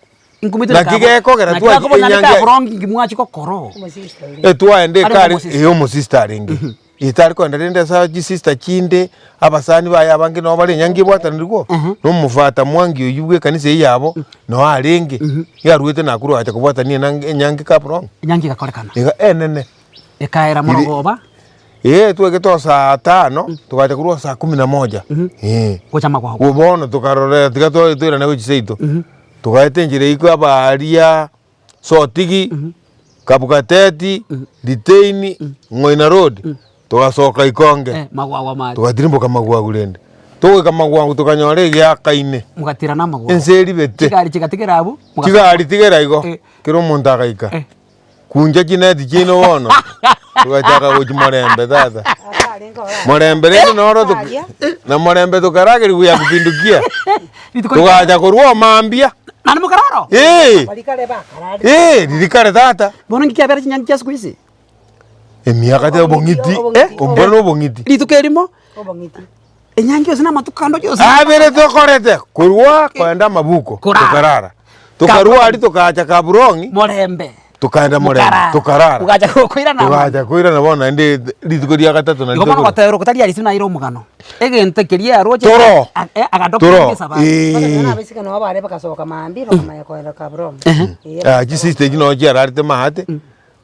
Nkumeti Naki gekogera naki twachi bakobona naende enyangi- Kabrong'i inki mwachi gokora oo. Omosista oria. Etwaenda Arenge ekare omosista. eh omosista arenge. Etari kogenda rende ase chisista chinde, abasani baye abange nabo bare enyangi ebwatanirwe oo, na omofata mwangi oyio bwa ekanisa eyio yabo, noo arenge, iga arwete Nakuru agacha kobwatania enange enyangi Kaplong. Enyangi egakorekana. Iga enene. Ekaera morogoba. Eeh twegete o saa tano, togacha korwa o saa kumi na moja, eh. Gocha magwago. Bo bono tokarora tiga twa toirane gochia seito, togaeta enchera eywo abaria. Sotigi, Kabugateti, Liteini, Ng'oina Road, togasoka Ikonge, Eh, magwago amache. togatirimboka Magwagu rende. Togoika Magwagu tokanyora egeakaine, Mogatirana amagwago. ense eribete, Chigari chigatigera abwo. mogasoka. chigari tigera igo, Eh. kera omonto agaika. Eh. Kuncha chineti chiaino bono, togachaka gochia Morembe tata. Akarenge orare. Morembe rende noro tok- Aria. na Morembe tokaragerigwa ya kupindukia, Rituko togacha korwa omambia. Naende mokarara oo? Eeh! Baria kare bakararire. Eeh, riria kare tata. Bono inki kiabera chinyangi chia siku hizi? Emiaka te obong'iti, Obong'iti. ombore na obong'iti. Rituko erimo, Obong'iti. enyangi yonsi na amatuko ande yonsi. Abere tokorete korwa koenda amabuko, Korara. tokarara. Tokarwa aria tokacha Kaburong'i, Morembe. tokaenda Morembe, Mokarara. tokarara. Mogacha koirana amo. Togacha koirana bono naende rituko ria gatato nario Igo bono tokora. gotebera okotari arisi naire omogano. Egento keria aroche Toro. agadoka Toro. egesabari. Eeh. Bono abaiseke nabo bare bagasoka mambia bakamanya koenda Kaburong'i. Eeh. Ah, chisister echio nabo chiararete maate,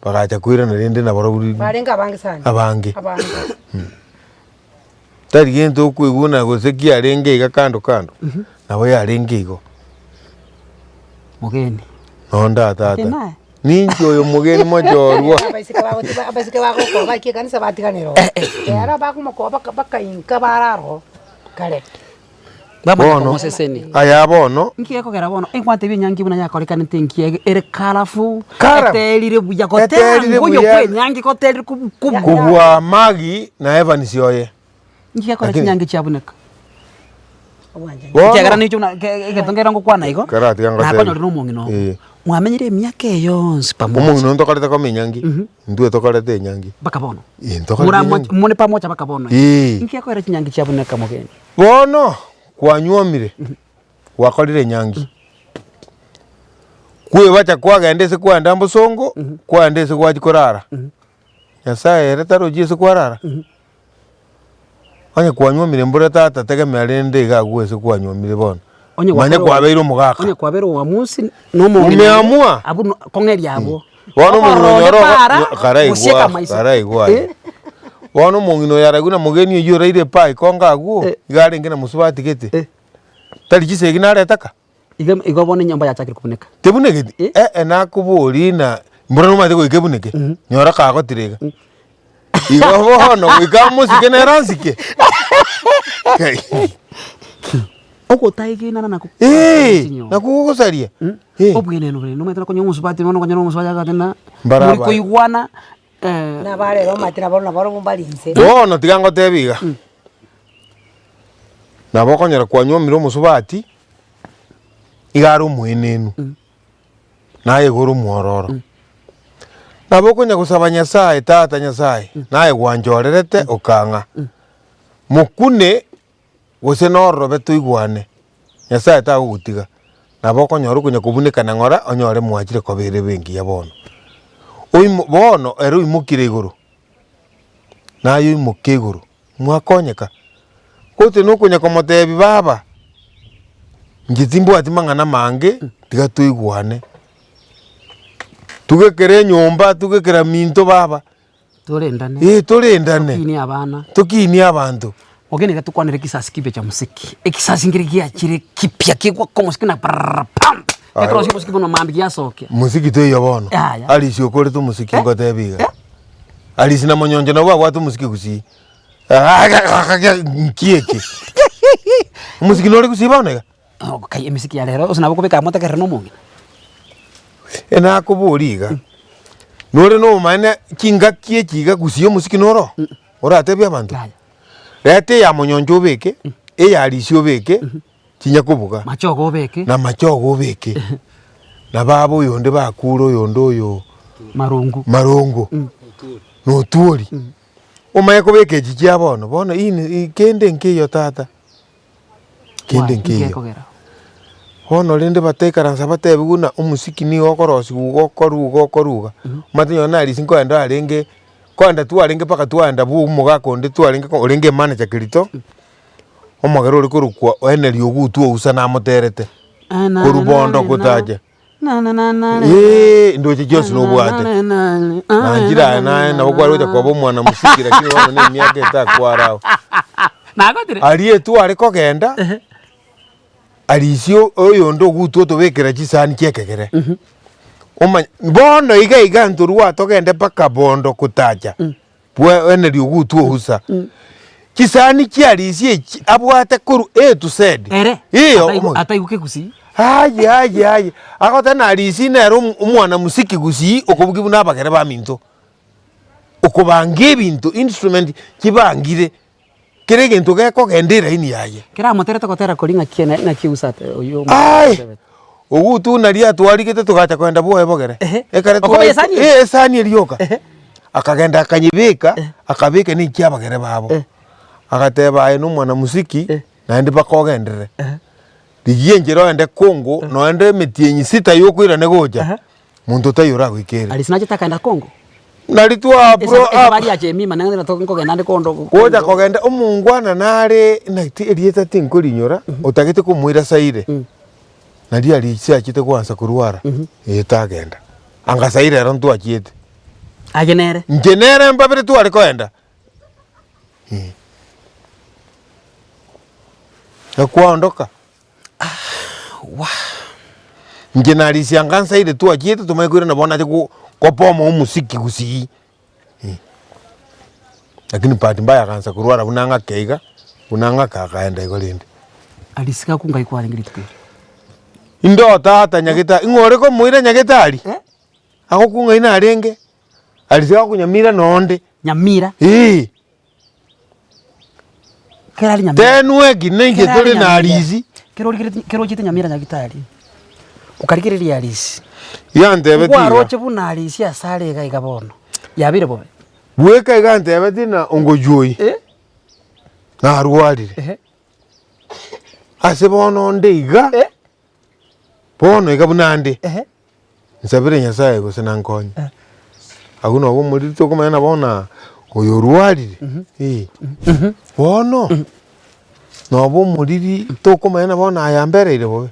bagacha koirana rende nabarobwo Barenge abange sana. Abange. Abange. Tari gento okoiguna gose kiarenge iga kando kando, nabo yarenge igo. Mogeni. Nonda tata. Tena. Ninche oyo mogeni mochorwa. Abaiseke bagoti abaiseke bagokoba baika ekanisa batiganera oo. Ekero bakomokoba baka bakainka barara oo kare. Bamanya Bono, komosesenia. aya bono. Inki gekogera bono enkwate enyangi buna yakorekanete engiya ege ere colourful, Colourful. eterire buya gotera Eterire ngoyo buya. kwa enyangi goterire kobu kobu. Kobua Maggie na Evans oye. Inki gekora Lakini- chinyangi chiabuneka? Obwanchani. Bono- Ekiagera ninche buna ke- egento nkere ngokwana igo, Karatiga ngotebi. nakonyorire omong'ina obo. Eh. Mwamenyire emiaka eye yonsi pamoja. Omong'ina oyo ntokorete koma enyangi, intwe tokorete enyangi. Mpaka bono. Eh, ntokorete Mora enyangi. more pamoja mpaka bono. Eh. Inki gekogera chinyangi chiabuneka mogeni? Bono kwanyuomire, gwakorire enyangi, kwebacha kwagenda ase kwaenda mbosongo, kwaenda ase gwachia korara, Nyasaye ere tarochi ase kwarara? Onye kwanyuomire mbura tata tegemea rende iga agwo ase kwanyuomire bono, Onye manya gwakorire kwabeire omogaka. Onye kwabeire oamusi na omong'ina Umeamua. abwo no kong'eria abwo. Bono omong'ina Okorora onyore ogo- para, nyo- karaigwa gosieka maiso. karaigwa aye. Eh. Bono omong'ina oyo araigwe na mogeni oyio oraire epai konga agwo, Eh. iga arenge na mosubati gete, Eh. tari chisegi nareta ka? Iga igo bono enyomba yachakire kobuneka. Tebunegeti? Eh. Eh eh nakoboria ng'a mbura nomanyete goika ebuneke, nyora kagotire iga. Igo bono goika amosike nere ansike. Kai. Ogotaegenana nakwo Eeh, chinyomba. nakwo gogosaria. Eh. Obwenenu bore nomanyete nokonya omosubati bono okonyora omosubati agoteba ng'a Mbara muri abaye. koigwana eh, Nabare omanyete nabo nabarobwo mbare inse. Bono tiga ngotebi iga, nabo okonyora kwanyuomire omosubati, iga are omoenenu, naye iga ore omwororo. Nabo okonya gosaba Nyasaye, tata Nyasaye, naye gwanchorerete okang'a, mokune gose nororobe toigwane, Nyasaye tagogotiga, nabo okonyora okonya kobunekana ng'ora onyore mwachire koba ere ebe engiya bono. Oimo bono ere oimokire igoro, naye oimoke igoro, mwakonyeka. Gose nokonya komotebia baba, inche timbwati mang'ana mange, tiga toigwane, tugekere enyomba, tugekera minto baba. Torendane. Ee, torendane. Tokinie abana. Tokinie abanto. Ogende iga tukwanere ekisasi kipya kia mosiki. Ekisasi nkere giachire kipya kegwaka omosiki na prrrr pam! Gekorosia omosiki bono mambia giasokia. Mosiki toiyo bono. Yaya. Arisi okorete omosiki ngotebi iga. Arisi na monyoncho nabwo babwate omosiki gusii. Nki eke? Omosiki nore gusii bono iga? Kai emisiki ya rero, gose nabo okobeka amo otegerere na omong'ina. Enakoboria iga, nore nobomaene chingaki echi iga gusii omosiki noro? Oratebie abanto? Yaya. Reta eya monyoncho obeke, eya risi obeke, chinya kobuga. Machogo obeke. Na machogo obeke. Na baba oyonde bakure oyonde oyo Marongo. Marongo na Otuori. Omanye kobeka echi chia bono, bono ini kende nkeiyo tata, kende Why? nkeiyo. Gekogera. Bono rende bataikaransa batebiwe buna omosiki nigo okorosiwa iga okorwa iga okorwa iga. Omanyete nonye na Arisi nkoenda arenge, nkoenda twarenge mpaka twaenda bwa omogaka onde twarenge orenge emanager Kerito, omogere ore korokwa Henry Ogutu Ousa namoterete, korwa bondo gotacha. Eeh ndoche chionsi nobwate, nanchire aye naye nabo kware gocha koba omwana mosiki lakini bono na emiaka etakwara agwo. Nagotire? Aria etware kogenda, arisia oyonde ogutwa otobekera chisani chia ekegere, omanye bono iga iga ntorwa togende mpaka bondo kotacha. Bweneria ogutwa ohusa. Chisani chiarisia echi abwate korwa A to Z. Ere Iyo, ataigu- omo- ataigu kegusii. Aye aye aye agoteba narisia nere omo- omwana mosiki gusii okobugia buna abagere baminto. Okobanga ebinto instrument chibangire, kera egento gekogenda eraini yaye. Kera amoterete gotera koria ng'aki ene ng'aki egusa ate oyio Aye! Ogutu naria atwarigete togacha kogenda bwoye bogere. Ehe. Ekere Okoba twaika esani eri? eh esani eria yoka. Ehe. Akagenda akanyebeka, akabeka na ekia abagere babo. Eh. Agateba aye na omwana mosiki, Eh. naende mpaka ogenderere. Ehe. Rigia enchera ogende Congo, noende emetienyi sita yokoirana gocha, Ehe. monto taiyo oragoikere. Arisi nachete akaenda Congo? Nari twa Esa- esabari ya Jemima nang'ende na nkogenda ande kondo gocha kogenda omongwana nare naki erieta tinkorinyora otagete komoira Zaire nario aria achete goansa korwara eh tagenda anga Zaire ero ntwachiete. Aye nere. Inche nere mbabere tware koenda eh. Ekwaondoka. Inche narisia anga nsaire twachiete tomanye koirana bono nache go gopoma omosiki gusii eh. Lakini bahati mbaya agansa korwara buna ng'ake iga, buna ng'ake akaenda igo rende. Arisia gaku ngai kwarenge rituko erio. Inde tata nyagetari, ing'o ore komoira nyagetari? Agokung'aina narenge, arisia gakunyamira nonde. Nyamira? Eeh. Kera ari Nyamira. Tenweki ninche Kera ari tore na Nyamira. Arisi. Kera origereti kera ochete Nyamira nyagitari, okarigereria Arisi. Yantebeti iga. Nkwaroche buna Arisi ase are iga iga bono, yabeire bobe. Bweka iga antebeti ng'a ongochwa Eh. narwarire. Ehe. Ase bono onde iga, Eh. bono iga buna nde. Ehe. Nsabere Nyasaye gose nankonye. Agwo nabo omoriri tokomanya na bono oyo orwarire, eh. Bono, noba omoriri tokomanya na bono aya ambereire bobe.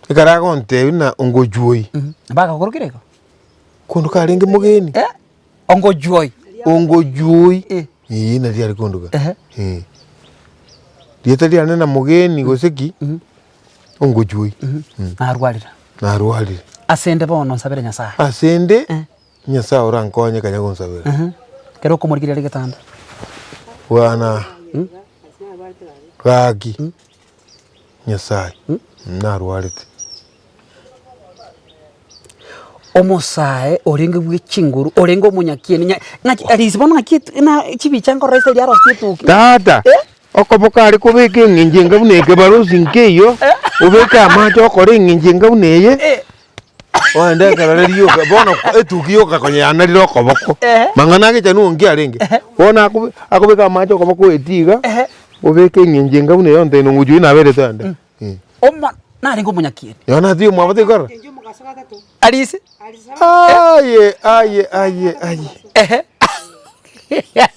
Ekero agontebia buna ongochwa Bagakorokire igo? Kondu karenge mogeni. Eh, ongochwa Ongochwa eh nari are konduka. Ehe. Rieta riane na mogeni gose ki, Ongochoi. Narwarire. Narwarire. Ase 'nde bono nsabere Nyasae. Ase 'nde, Nyasae orankonye kanya gonsabera. Ekero okomorigereria are getanda. Bwana, gaki, Nyasae, narwarete. Omosae orenge bwe chinguru, orenge omonyakieni, nya ng'aki arisi bono ng'aki etu na chibicha nkorora ase eria arosetie etuki. Tata, okoboka are kobeka eng'encho enga buna ekebarosi nkeiyo, obeke amache okore eng'encho enga buna eye, ogende ekerore rioka bono etuki yoka konya yanarire okoboko, mang'ana agechani onki arenge, bono akobe akobeka amache okoboko oetie iga, obeke eng'encho enga buna eye ontebi nongochia oyio naberete ande. Omo narenge omonyakieni. Yohana taiyo mwabo taikorora? Arisi. Aye aye aye aye. Ehe.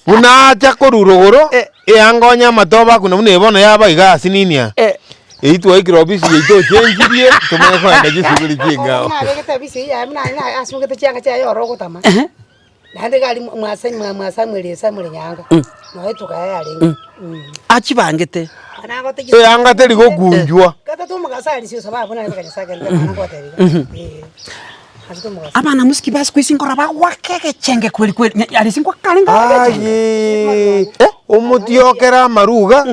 Buna acha korwa rogoro, Eh. eanga onye amatobe akuna buna eye bono yaba iga ase nini aa. Eh. Eyio twaikire ofisi yaito ochenchirie, tomanye kogenda chisuguri ching'ao. Nabegete ofisi eyio yaye buna na asungete chianga chiaye oro ogotama. Naende iga aria mwase mwa Samuel Samuel Nyaanga, noe etuka yaye yarenge. Achibangete. Eanga teri gokunjwa. Abana mosiki ba siku isi nkora bagwaka egechenge kweri kweri, nya- arisi nkwakare nkare egechenge. Ayee, omotiokere amaruga,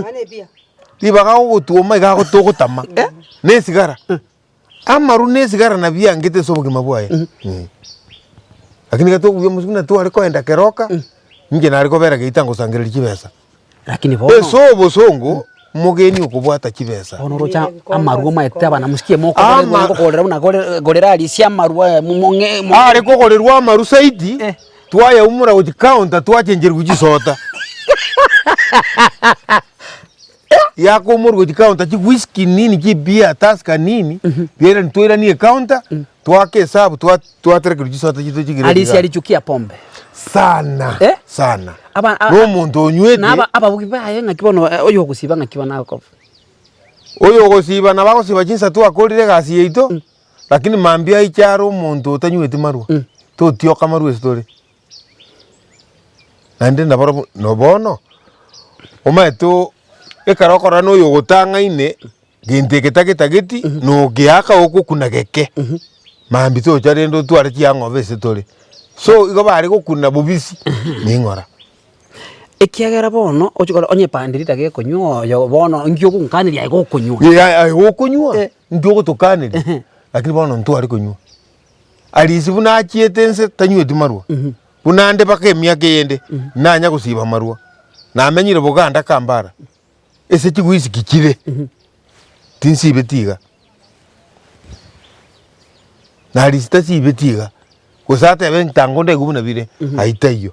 ribaga gogotwoma iga agotogotama, na esigara. Amaru na esigara nabio biangete ase obogima bwaye. Lakini iga tokobugia omosubati buna tware koenda keroka, inche nare kobera geita ngosangereria chibesa. Lakini bono. Ase obosongo. Omogeni okobwata chibesa. Bono oroche amarwa omaete abana mosikie mokogora Ama- ngogorera buna gore gorera arisia amarwa aya mong'e mo- Are kogorerwa amaru saidi, Eh. twayaumora gochia counter twachencherwa chisota. Yakoumorwa gochia counter chiwhisky nini chibeer tusker nini, biairani twairanie ecounter, twaka esabu twa twaterekerwa chisota chiaito chigire Arisia igaa. arichukia pombe. Sana, Eh? sana. Aba- a- Na omonto onywete. Na aba- ababugi baye ng'aki bono eh, oyo ogosiba ng'aki bono agokoba. Oyo ogosiba nabo agosiba chinsa twakorire egasi yaito, lakini mambia aiche are omonto otanyweti marwa, totioka marwa ase tore. Naende nabarobwo no bono, omanyete oo ekero okorora na oyo ogotang'aine, gento eke tagetageti, na ogeaka ogokuna geke, mambia tocha rende otware chiang'obe ase tore. So igo bare gokuna bobisi, ning'ora. Ekiagera bono ochia korora onye epande riria gekonywa oyo bono inki ogonkaneria aye gokonywa. Yea aye gokonywa, Eh. intwe ogotokaneria, lakini bono ntware konywa. Arisi buna achiete nse tanyweti marwa, buna ande mpaka emiaka eyende, nanya gosiba amarwa, namenyire Buganda Kampala, ase chiguisiki chire, tinsibeti iga. Na Arisi tasibeti iga, gose atebe ntango ndaigwe buna bire, ayio taiyo.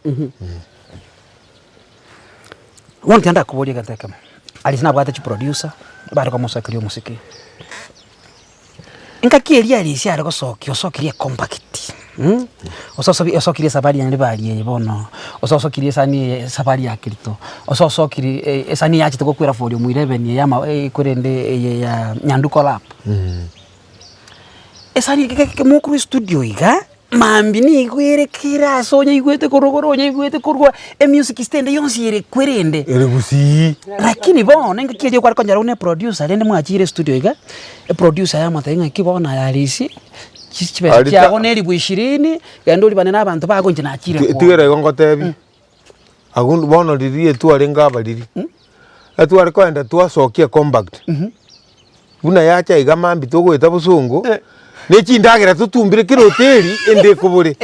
Bono tiga ndakoborie egento ekemo, Arisi nabwate chiproducer, bare komosokeria omosike. Engaki eria Arisi are gosokia osokirie ecompact ososobi osokirie esabari ya ribari eye bono, ososokirie esani eye esabari ya kirito, ososokirie esani yachete gokwera volume 11 eye ama korende eye ya nyanduko lab. Esani eke mokorwa estudio iga. Mambia nigo ere kera ase onyaigwete korwa igoro onyaigwete korwa emusic stand yonsi ere kwerende. Ere gusii. Lakini bono engaki eria okware konyora buna eproducer rende mwachire estudio iga, eproducer yamotebia ng'aki bono aye Arisi, chi chibesa Arita- chiago na elifu ishirini, genda oribane na abanto bago inche nachire Ti- kwomo. Tigera igo ngotebie, abwo bono riria etwarenge abariri, etware kogenda twasokia ecompact. Buna yacha iga mambia togoeta bosongo, ne chindagera totumbire kera hoteli ende ekobore.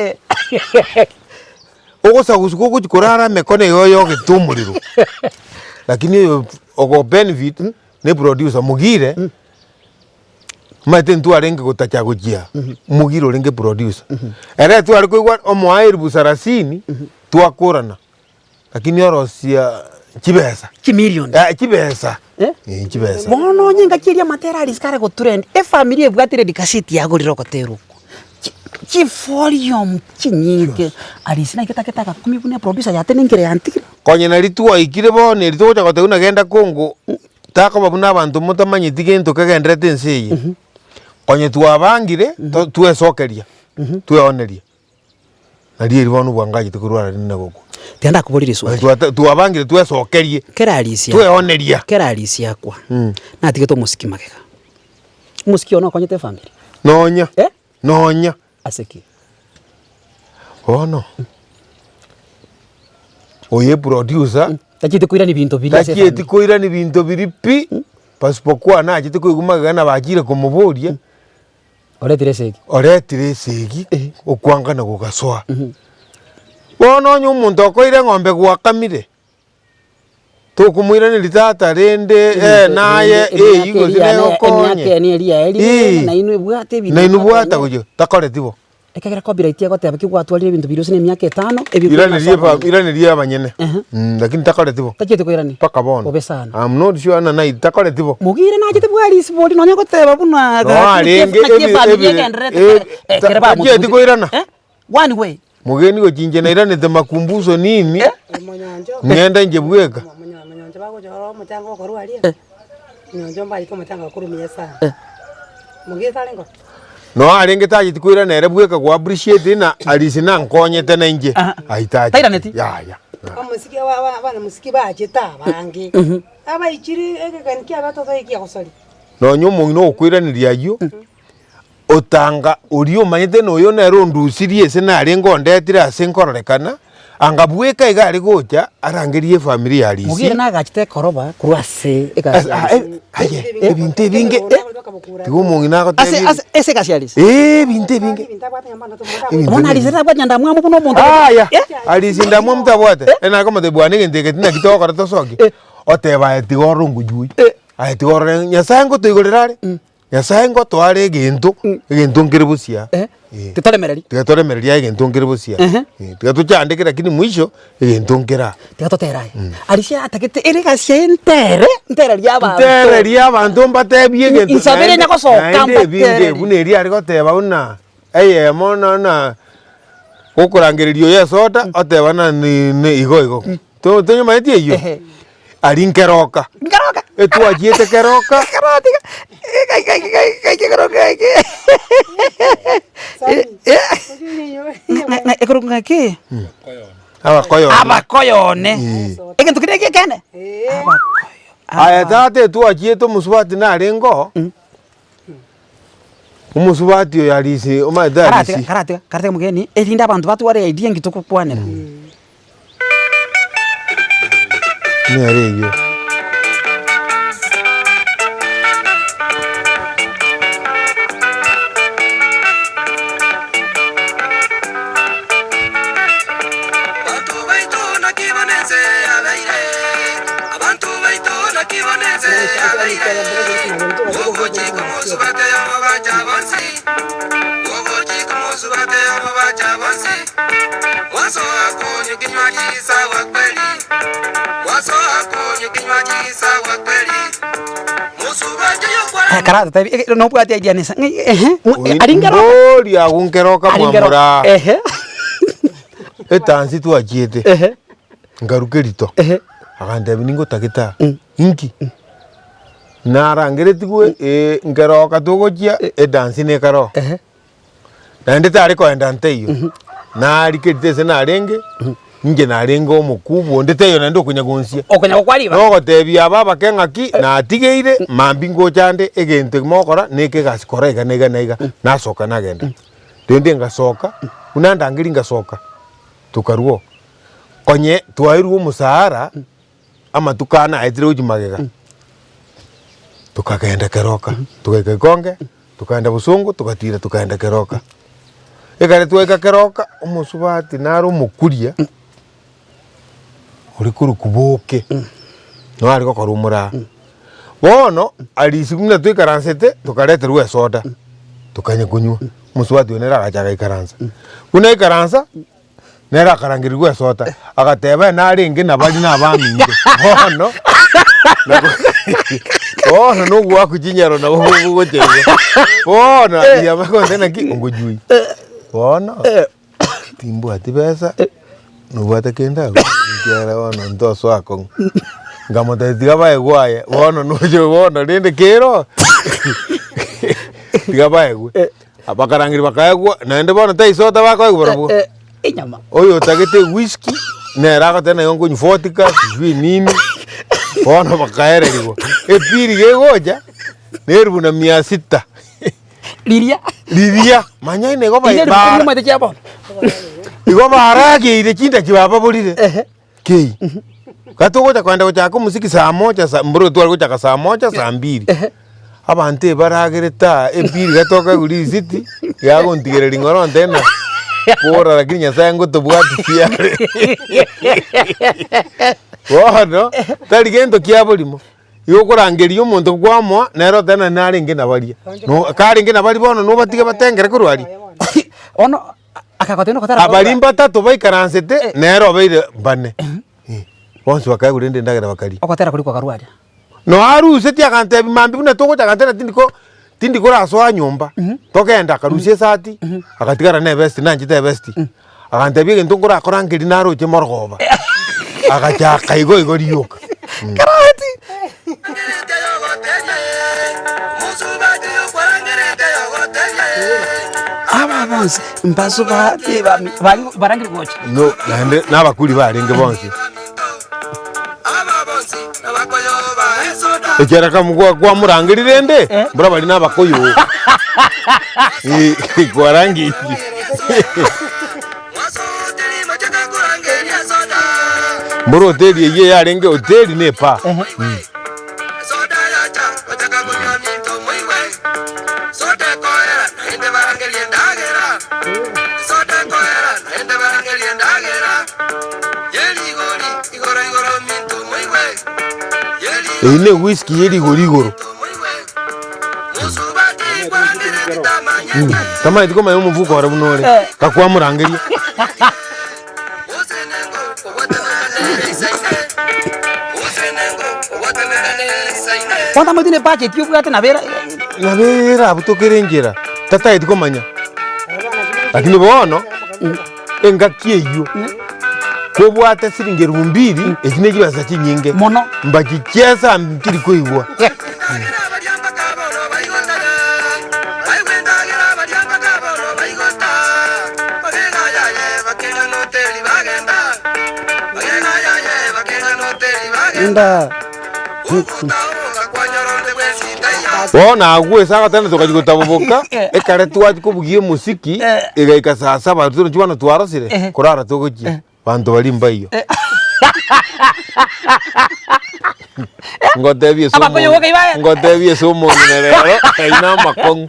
Ogosagusuka ogochia korara emekono igo oyogete omorero. Lakini oyo ogo benefit ne eproducer mogire, omanyete ntwarenge gotacha gochia, mogire orenge producer. Ere tware koigwa omoa elifu sarasini, twakorana. Lakini orosia chibesa. Chimilioni. Eh, chibesa. Eh? Eh, chibesa. Bono onye engaki eria amatera aria isiko are gotrend, efamiri ebwate Lady Kaseti yagorire ogotera okwo. Chi- Chivolume chinyinge. Arisi naigete agete agakumia buna eproducer yatenenkire yantigire. Konye nari twaikire bono eri togocha goteba buna genda Congo, takoba buna abanto motamanyeti gento kegenderete ense eye. Konye twabangire, to- twesokeria, tweoneria. Nario eri bono bwangachete korwa arari na gokwa. Tiga ndakoborie riswali. Twate- Twabangire twesokerie, Kera Arisi tweoneria. kera Arisi akwa, natigete omosiki magega. Omosiki one okonyete efamiri? Nonya, Eh? nonya. Ase ki? Bono, oyo eproducer, Tachieti koirania binto biria ase tachieti efamiri. koirania binto biria pi, pasipokuwa nachete koigwa magega na bachire komoboria. Oretire esegi. Oretire esegi, okwangana gogasoa. Bono onye omonto okoire eng'ombe gwakamire, tokomoiraneria tata rende eh naye eywo gose negokonye. Emiaka ene eria yaerire Eeh. nainwe bwate ebinto Nainwe bwata mwakonye. gochia, takoreti bo. Ekegera copyright egoteba ki gwatwarire ebinto biria ase na emiaka etano, ebio Iraneria bikona eba iraneria abanyene, lakini takoreti bo. Tachieti koirania? Mpaka bono. Bobe sana. I'm not sure ng'a naye takoreti bo. Mogire nachete bwarisi bori nonya goteba buna Noo arenge naki ebi- efamiri ebi- egendererete eh, eh, ta- ekere tachieti bamotugete. koirana. Eh? One way. Mogeni gochia inche nairanete makumbuso nini, Omonyoncho. ng'ende inche bweka. Omonyoncho bagochora omochango okorwa aria, omonyoncho mbarike omochango okorwa sana. Mogire tarenge oo? Noo arenge tacheti koirana ere bweka go appreciate ng'a Alice nankonyete na inche, ayio tacheti. Tairaneti? Yaya. Omosike ba- ba- abana-mosike bachete abange, abaichire egekani kiabo totoe kiagosaria. Nonya omong'ina ogokoiraneria ayio, otanga oria omanyete na oyo nere ondusirie ase narenge ondetire ase nkororekana, anga bweka iga are gocha arangerie efamiri ya Arisi. Mogire nagachete ekoroba korwa ase egasi ya Arisi. Aye, ebinto ebinge, tiga omong'ina Ase agotebie ase ase egasi ya Arisi. eh, ebinto ebinge. Ebinto Bono ebinge. Arisi tabwati nyandamwamu buna omonto Aya, Eh? Arisi ndamwamu tabwate, ere nakomotebia bwana egento eke tinaki togokora tosokie. Oteba aye tiga orore ngojui, aye tiga orore Nyasaye ngotoigorera are, Nyasaye ngotoa are egento, egento nkere bosia. Eh, Eh. titoremereri. Tiga toremererie aye egento nkere bosia. Ehe. Eh, tiga tochandeke lakini mwisho egento nkere aa. Tiga totere aye. Arisia atagete ere egasi yaye ntere, ntererie abanto. Ntererie abanto mbatebie egento Insabere naende- nyagosoka naende ebinge mbatererie. buna eria are goteba buna eyemo na gokorangereria oyo esoda oteba na ni ni igo igo. To tonyomanyeti eyio? Ehe. Aria nkeroka. Nkeroka. Etwachiete keroka. Keroka tiga. Gai gai gai gai keroka eke. Ekeroka ng'aki? Abakoyone. Abakoyone. Egento keria ekiekene? Abakoyo. Aye tata etwachiete omosubati narenge oo. Omosubati oyo Arisi, omanyete Karatiga Arisi. karatiga karatiga mogeni, erinde abanto batware idea engito gokwanera. Nere eyio. Abanto baito naki bono ense yabeire, abanto baito naki bono ense yabeire. Ogochika omosubati omobacha bonsi, ogochika omosubati omobacha bonsi, mwasoa konywa kinywaji sawa kweli, mwasoa konywa kinywaji sawa kweli, mosubati oyo Karatotebi nobwate idea nesa ng'a ehe, aria nkeroka. Mbori agwo nkeroka Aria nkeroka, mwamura. ehe. Etansi twachiete, Ehe. nkaruka erito, Ehe. agantebia ningotagete aa, inki? Narangeretigwe nkeroka togochia edansi na ekero, Ehe. naende tare koenda nteiyo, narika erito ase narenge, inche narenge omokubwa onde teiyo naende okonyagonsia. Okonya gokwa ribaga. Nogotebia aba abake ng'aki, natigeire, mambia ngocha ande egento eke mogokora, neke egasi kora iga na iga na iga, nasoka nagenda. Rende ngasoka, buna ndangeria ngasoka, tokarua oo. Konye twairwe omosara, amatuko ane aetire gochia magega, tokagenda keroka, togaika ikonge, tokaenda bosongo, togatira tokaenda keroka. Ekere twaika keroka, omosubati nare omokuria, ore korokwa boke, nabo are gokora omoraa. Bono, arisi buna twaikaransete, tokareterwa esoda, tokanya konywa, omosubati oyo nere agacha agaikaransa. Buna aikaransa. Nere akarangerigwa esota, agateba narenge nabari nabaminto. Bono bono nogoakwa chinyaro nabo bogocha igo. Bono riaba konte naki ongojui. Bono timbwati besa, nobwate kende abwo ekiagera bono ntosoa akong'u. Nkamotebia tiga baegwe aye, bono noche bono rende kero tiga baegwe. Abakarangeria bakaegwa, naende bono taisota bakoegwa barabwo. Enyama. Oyo otagete ewhisky, nere agoteba naye nkonywa vodka, sijui nini, bono bakaererigwa. Epiri gegocha, na elfu na mia sita. Riria. Riria, manya ine igo Riria bai- rituko bara- riomanyete chia bono. igo barageire chindaki bababorire. Ehe. Kei. Gatogocha kogenda gochaka omosiki saa moja saa mboro tware gochaka saa moja saa mbiri. Abanto ebaragerete aa epiri gatoka igoro risiti, yagontigereria ng'ora ontebie ng'a bora lakini Nyasaye ngotobwatisia are. Bono, tari gento kia borimo, igo okorangeria omonto kwamoa, nere otebe nonye narenge nabaria. No karenge nabaria bono nobatige batengere korwa aria. Bono akagotebia nogotera Abaria mbatato baikaransete, nere obeire bane. Bonsi bakaegwa rende endagera bakaria. Ogotera koria kwakarwa aria. Noarusetie agantebia mambia buna togocha agantebia tindi ko tindi korasoa nyomba, togende akarusia esati, agatigara na ebesti nanchete ebesti, agantebia egento nkorakora nkeri naroche morogoba, agachaka igo igo rioka. Karati! Aba bonsi mbasubati bami bari barangire gocha. No naende nabakuri barenge bonsi. Ekiagera kamokwa kwamorangeria rende, mbora baria nabakoyo. Kwarangeirie. Mbora hoteli eyio yarenge hoteli na epaa. Eyio ne whisky ye rigori igoro. Tamaeti komanya omofuko ore buna ore, gakwamorangeria. Bono tamaeti ne budget obwate nabo era. Nabo erabutokere enchera, tataeti komanya. Lakini bono, engaki eyio, kobwate siringi elfu mbili, echio ne chibesa chinyinge, Mono. mbachichesa ntiri koigwa. Bono agwo ase agatende tokachia gotaboboka, ekare twachia kobugia omosiki, egaika saa saba torochi bono twarosire, korara togochia, banto baria mbaiyo. Ngotebie ase Abakoyo omo- boka ibaye. ngotebie ase omong'ina rero aina amakong'u.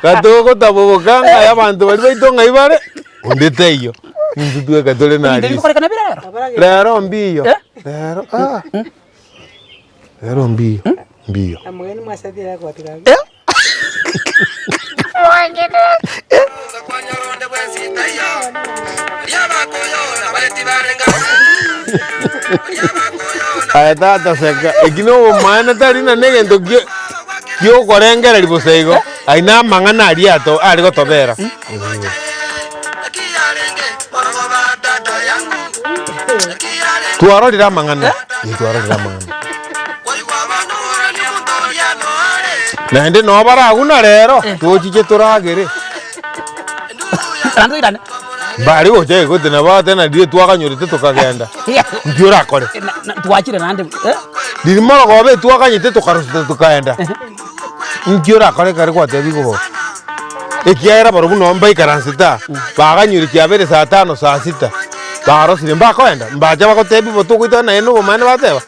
Gatogotaboboka ng'a abanto baria baito ng'ai bare, onde taiyo, intwe tweka tore na Ebinto Arisi. bikorekana bire rero. Rero mbiyo, Eh? rero ah, rero mbiyo, mbiyo. Eh? Aye tata seka, eki na obomaene tari na negento kia kiokorengereria bosa igo, ayio na amang'ana aria ato are gotobera. Twarorire amang'ana, eh twarorire amang'ana. Naende noo baraguna rero, tochiche toragere. Naende oirane. Mbare gocha egoti nabo tena riria twaganyorete tokagenda, nki orakore? Na- na- Twachire naende eh? Riria morogoba etwaganyete tokarosete tokaenda, nki orakore ekero gwatebigwe bo? Ekiagera barobwo noo mbaikaransete aa, baganyure kiabere saa tano saa sita, barosire mbakoenda, mbacha bagotebia bo togoitana naye na obomaene bateba.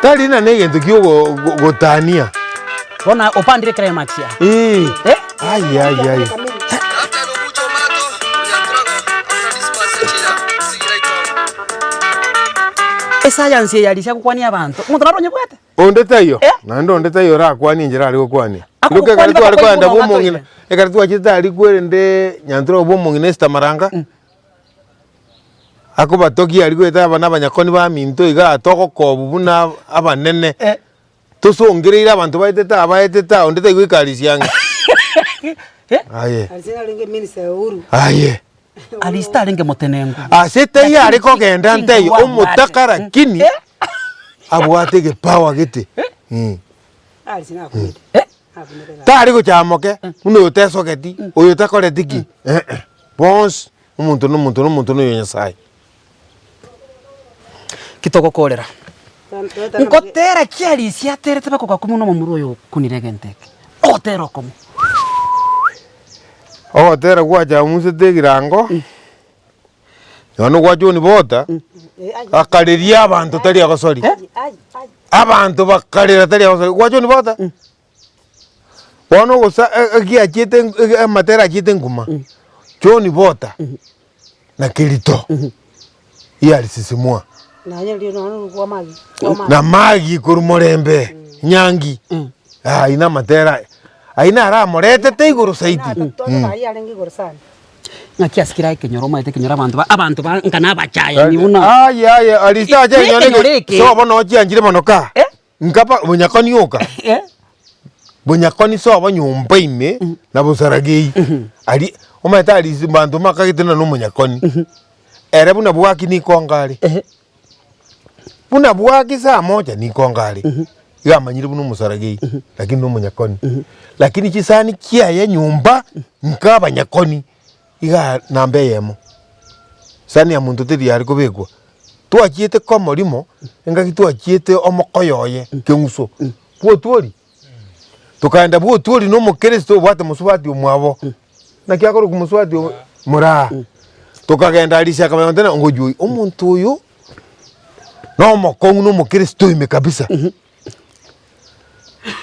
Tari ng'a negento kia ogotania. Bono opandire climax ya. Ee. Eh? Ai ai ai. Esayansi eye yarisia gokwania abanto, omonto naro onyebwate? Onde taiyo, Eh? naende onde taiyo orakwanie enchera are gokwania. Akogokwania Ekero mpaka tware kogenda kwaigwa bwa omong'ina, ogatoire. ekero twachete aria kwerende Nyantura bwa omong'ina Esther Maranga, akobatogia aria goeta aba na abanyakoni baminto igaa togokobwa buna abanene. Eh. Tosongereire abanto baetete aa baetete aa onde taigo ekarisia ang'e. Eh? Aye. Arise narenge minister Uhuru. Aye. Arise tarenge motenengu. Ase taiyo are kogenda ntaiyo Chinguru omotaka abwate. lakini Eh? abwate egepower gete. Mm. Arise nakumete. Eh? Nakumete gaki. Tari gochamoke buna oyo otesogeti, oyo otakoreti ki, eh eh. Bonsi omonto na omonto na omonto na oyo Nyasaye. Ki togokorera? Ngotera ki Arisi aterete bakogakumia buna omomura oyo okunire egento eke? Ogotera okomo. Ogotera gwachamusete egirango, nonya gwa John Bota, akareria abanto tari agosori. Abanto bakarera tari agosori. Gwa John Bota, bono ogosa egiachiete amatera achiete nkuma, John Bota. na Kerito yarisisimwa. Na Magi korwa Morembe Nyangi. Ayio namatera aya. Ayio naro amoretete igoro zaidi. Ng'aki ase kera ekenyoro omanyete ekenyoro abanto ba abanto ba nka nabachayani buna. Aye aye Arista ache Nekenyoro enyore eke. sobo noo chianchire mono kaa. Eh? Nkaba bonyakoni oka. Eh? Bonyakoni sobo nyomba ime na bosaragei. Aria omanyete aria abanto mbakagete ng'a nomonyakoni. Ere buna bwaki nikonga are. Buna bwaki saa moja nikonga are. Iga amanyire buna omosaragei lakini nomonyakoni. Lakini chisani chiaye nyomba nka abanyakoni iga namba eyemo. Sani ya monto teri yare kobekwa. Twachiete komo rimo, engaki twachiete omokoyo oye keng'uso, bw'otwori. Tokaenda bw'otwori na omokristo obwate mosubati omwabo. Naki akorokwa mosubati obo? Moraa. Tokagenda Arisi akamanya gontebia ngochia oyio, omonto oyo na omokong'u na omokristo ime kabisa.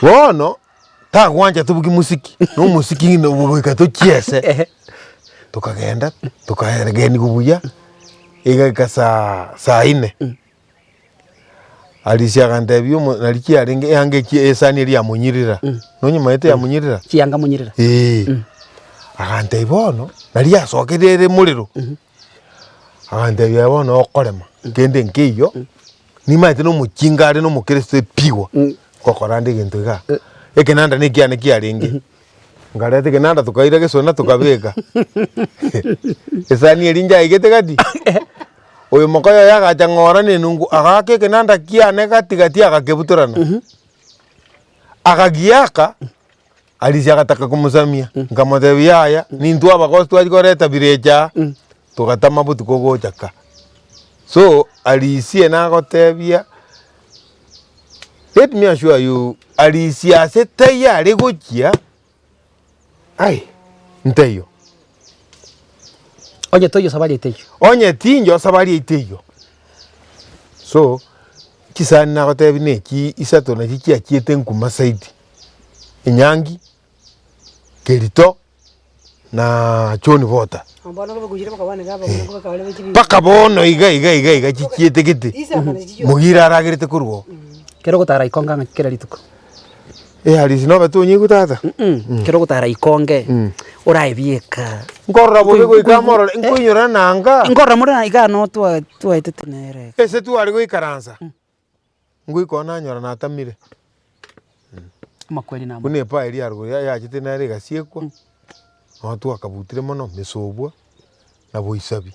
Bono, tagwancha tobugie mosiki, na omosiki ng'ina goika tochiese. Tokagenda, tokaegeniwa buya, egaika saa saa nne. Arisi agantebia omo nari kiarenge eanga eki esani eria yamonyirira, nonyemaete yamonyirira? Chianga monyirira. Eeh, agantebia bono, nari yasokire ere morero, agantebia bono okorema, kende nkeiyo, nimaete na omochinga are na omokristo epigwa, ngokora nde egento igaa, ekenanda na ekiane kiarenge, nkareta ekenanda tokaira gesona tokabeka, esani eria nchaigete gati. Oyo moka oye agacha ng'ora na enungu, agaaka ekenanda kiane gati gati agakebutorana. Akagiaka, Arisia agataka komosamia, nkamotebia yaya, nintwe abagosi twachia koreta birecha aa, togatama botuko gocha ka. So, Arisia nagotebia, let me assure you, Arisia ase taiyo are gochia. Ai, nteiyo. Onye toiyo sabari eteiyo. Onye tinjo sabari eteiyo. So, chisani nagotebia na echi isato nachi chiachiete nkuma zaidi, enyangi, kerito, na John Bota. Mpaka bono iga iga iga iga chichiete gete, mogire aragerete korwa oo. Kero ogotara ikonge ang'e kera rituko. Eh Alice nobete onyigwe tata? Kero ogotara ikonge, oraebieka. Nkorora bobe goika amorore, nkoinyora nanga. Nkorora more na igaa no twa twaetete nere. Ase tware goikaransa, ngoika oo nanyora natamire. Amakweri namo. Buna epaa eria yarugoro yachete nere egasiekwa, nabo twakabutire mono mesobwa na boisabi.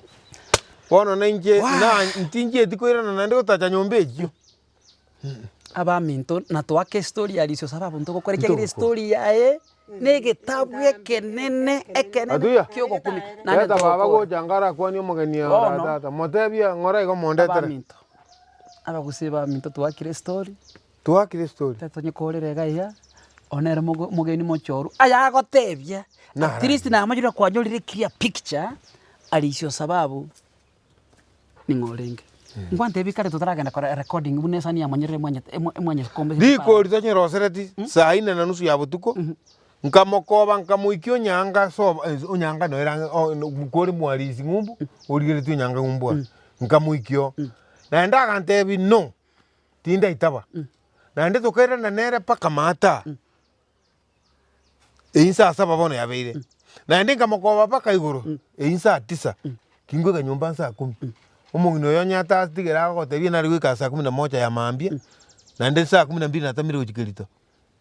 Bono na inche na ntinchieti koirana naende gotacha nyomba echio. Abaminto na toake estory ya Lissu sababu ntogokora ekiagera estory yaye na egetabu ekenene ekenene Atuya, kiogokumia naende leta baba togokora. gocha ngarakwanie omogeni ora Bono, tata, motebie ng'ora igo mondetere. Abaminto, abagusii baminto toakire estory. Toakire estory. Tari tonyekorere iga iga, one nere mogo mogeni mochoru, aya agotebia, Nara. at least namanyire kwanyorire clear picture, Lissu sababu. Ning'o orenge? Ngwantebie kare totaragenda kora recording buna esani yamonyerire mwanyete emwa emwanyekombe Riko riria tonyerosereti saa ine na nusu ya botuko, nkamokoba nkamoikia onyanga ase obo ense onyanga noyo ere ang'e o- no kore mwarisi ng'umbu, origeretie onyanga ng'umbu aa, nkamoikia oo. Naende agantebia no, tindaitaba. Naende tokairana nere mpaka maata. Eyio saa saba bono yabeire, naende nkamokoba mpaka igoro, eyio saa tisa, kingoika nyomba saa kumi. Omong'ina oyo onye atatigere agogotebia nare goika saa kumi na moja ya mambia, naende saa kumi na mbili natamire gochia kerito.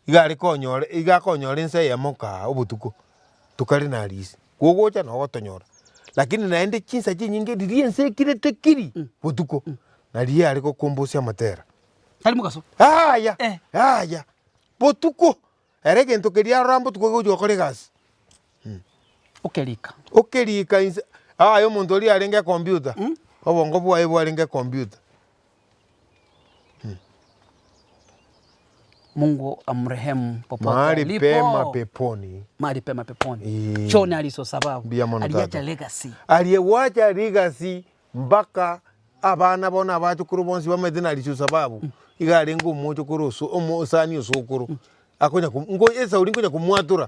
Iga are konyora iga akonyora ensa eyemo kaa obotuko, tokare na arisi, kogocha nabo ogotonyora. Lakini naende chinsa chinyinge riria ense ekirete kiri, botuko, nario are gokombosia amatera. Tari mogaso? Yaya, yaya. Botuko, ere egento keria arora mbotuko kegochia gokora egasi. Okerika. Okerika inse, aye omonto oria arenge ecomputer, obongo bwaye bwarenge ecomputer. Mungu amrehemu popote Mahali alipo. pema peponi. Mahali pema peponi. Eeh. John Alice Sababu. Mbuya mono Aliacha tata. legacy. Aliyewacha legacy mpaka Abana bono abachokoro bonsi bamaete na Alice Sababu, iga arenge omochokoro oso omosani osokoro, akonya ko nko esauri nkonya komwatora,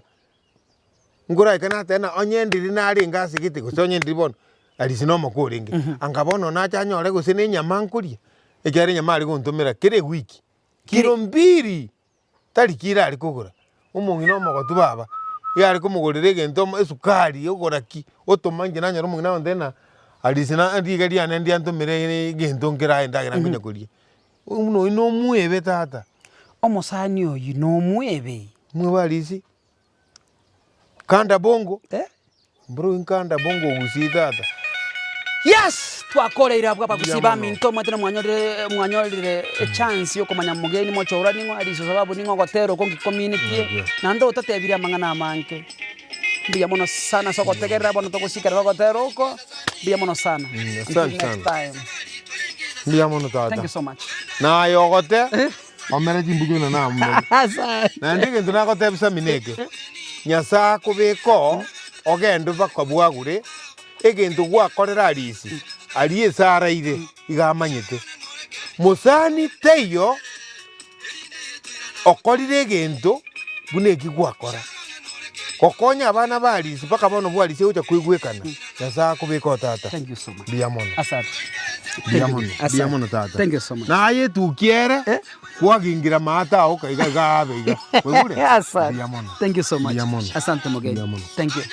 nkoraika nateba ng'a onye ndiri narenge ase gete gose onye ndiri bono, Alice na omoko orenge, anga bono nache anyore gose na enyama nkoria, ekiagera enyama are gontomera kera ewiki, kiro mbiri. Tari kiro are kogora, omong'ina omogotu baba, iga are komogorera egento omo esukari ogora ki, otoma inche nanyora omong'ina agontebia ng'a Alice na riga riane ndiantomera egento nkere aye endagera nkonya koria. Buna oyio nomoebe tata. Omosani oyio nomoebe. Moebe Alice, kanda bongo. Mboro inkanda bongo ogusii tata. Yes! Twakoreire abwo abagusii Mbuya mono. baminto omanyete na mwanyorire mwanyorire echance yokomanya mogeni mochorwa ning'o Alice Sababu ning'o ogotera oko ngikominetie naende otatebire amang'ana amange. Mbuya mono sana ase ogotegerera bono togosikerera ogotera oko, mbuya mono sana. Until asante next sana. time. Mbuya mono tata. Thank you so much. Naye ogote omere chimbuya buna namomerie. Asante. Naende egento nagotebia Sammy neke, Nyasae akobeke oo, ogende mpaka bwagure. Egento gwakorera Arisi, aria ase araire, iga amanyete. Mosani taiyo okorire egento buna eki gwakora. Gokonya abana ba Arisi mpaka bono bwa Arisi ogocha koigwekana, Nyasae akobeke oo tata. Thank you so much. Mbuya mono. Asante. Mbuya mono, mbuya mono tata. Thank you so much. Naye etuki ere, kwagingira amato ao iga iga abe iga. Kwaigure? Asante. Mbuya mono. Thank you so much. Mbuya mono. Asante Mogeni. Mbuya mono. Thank you.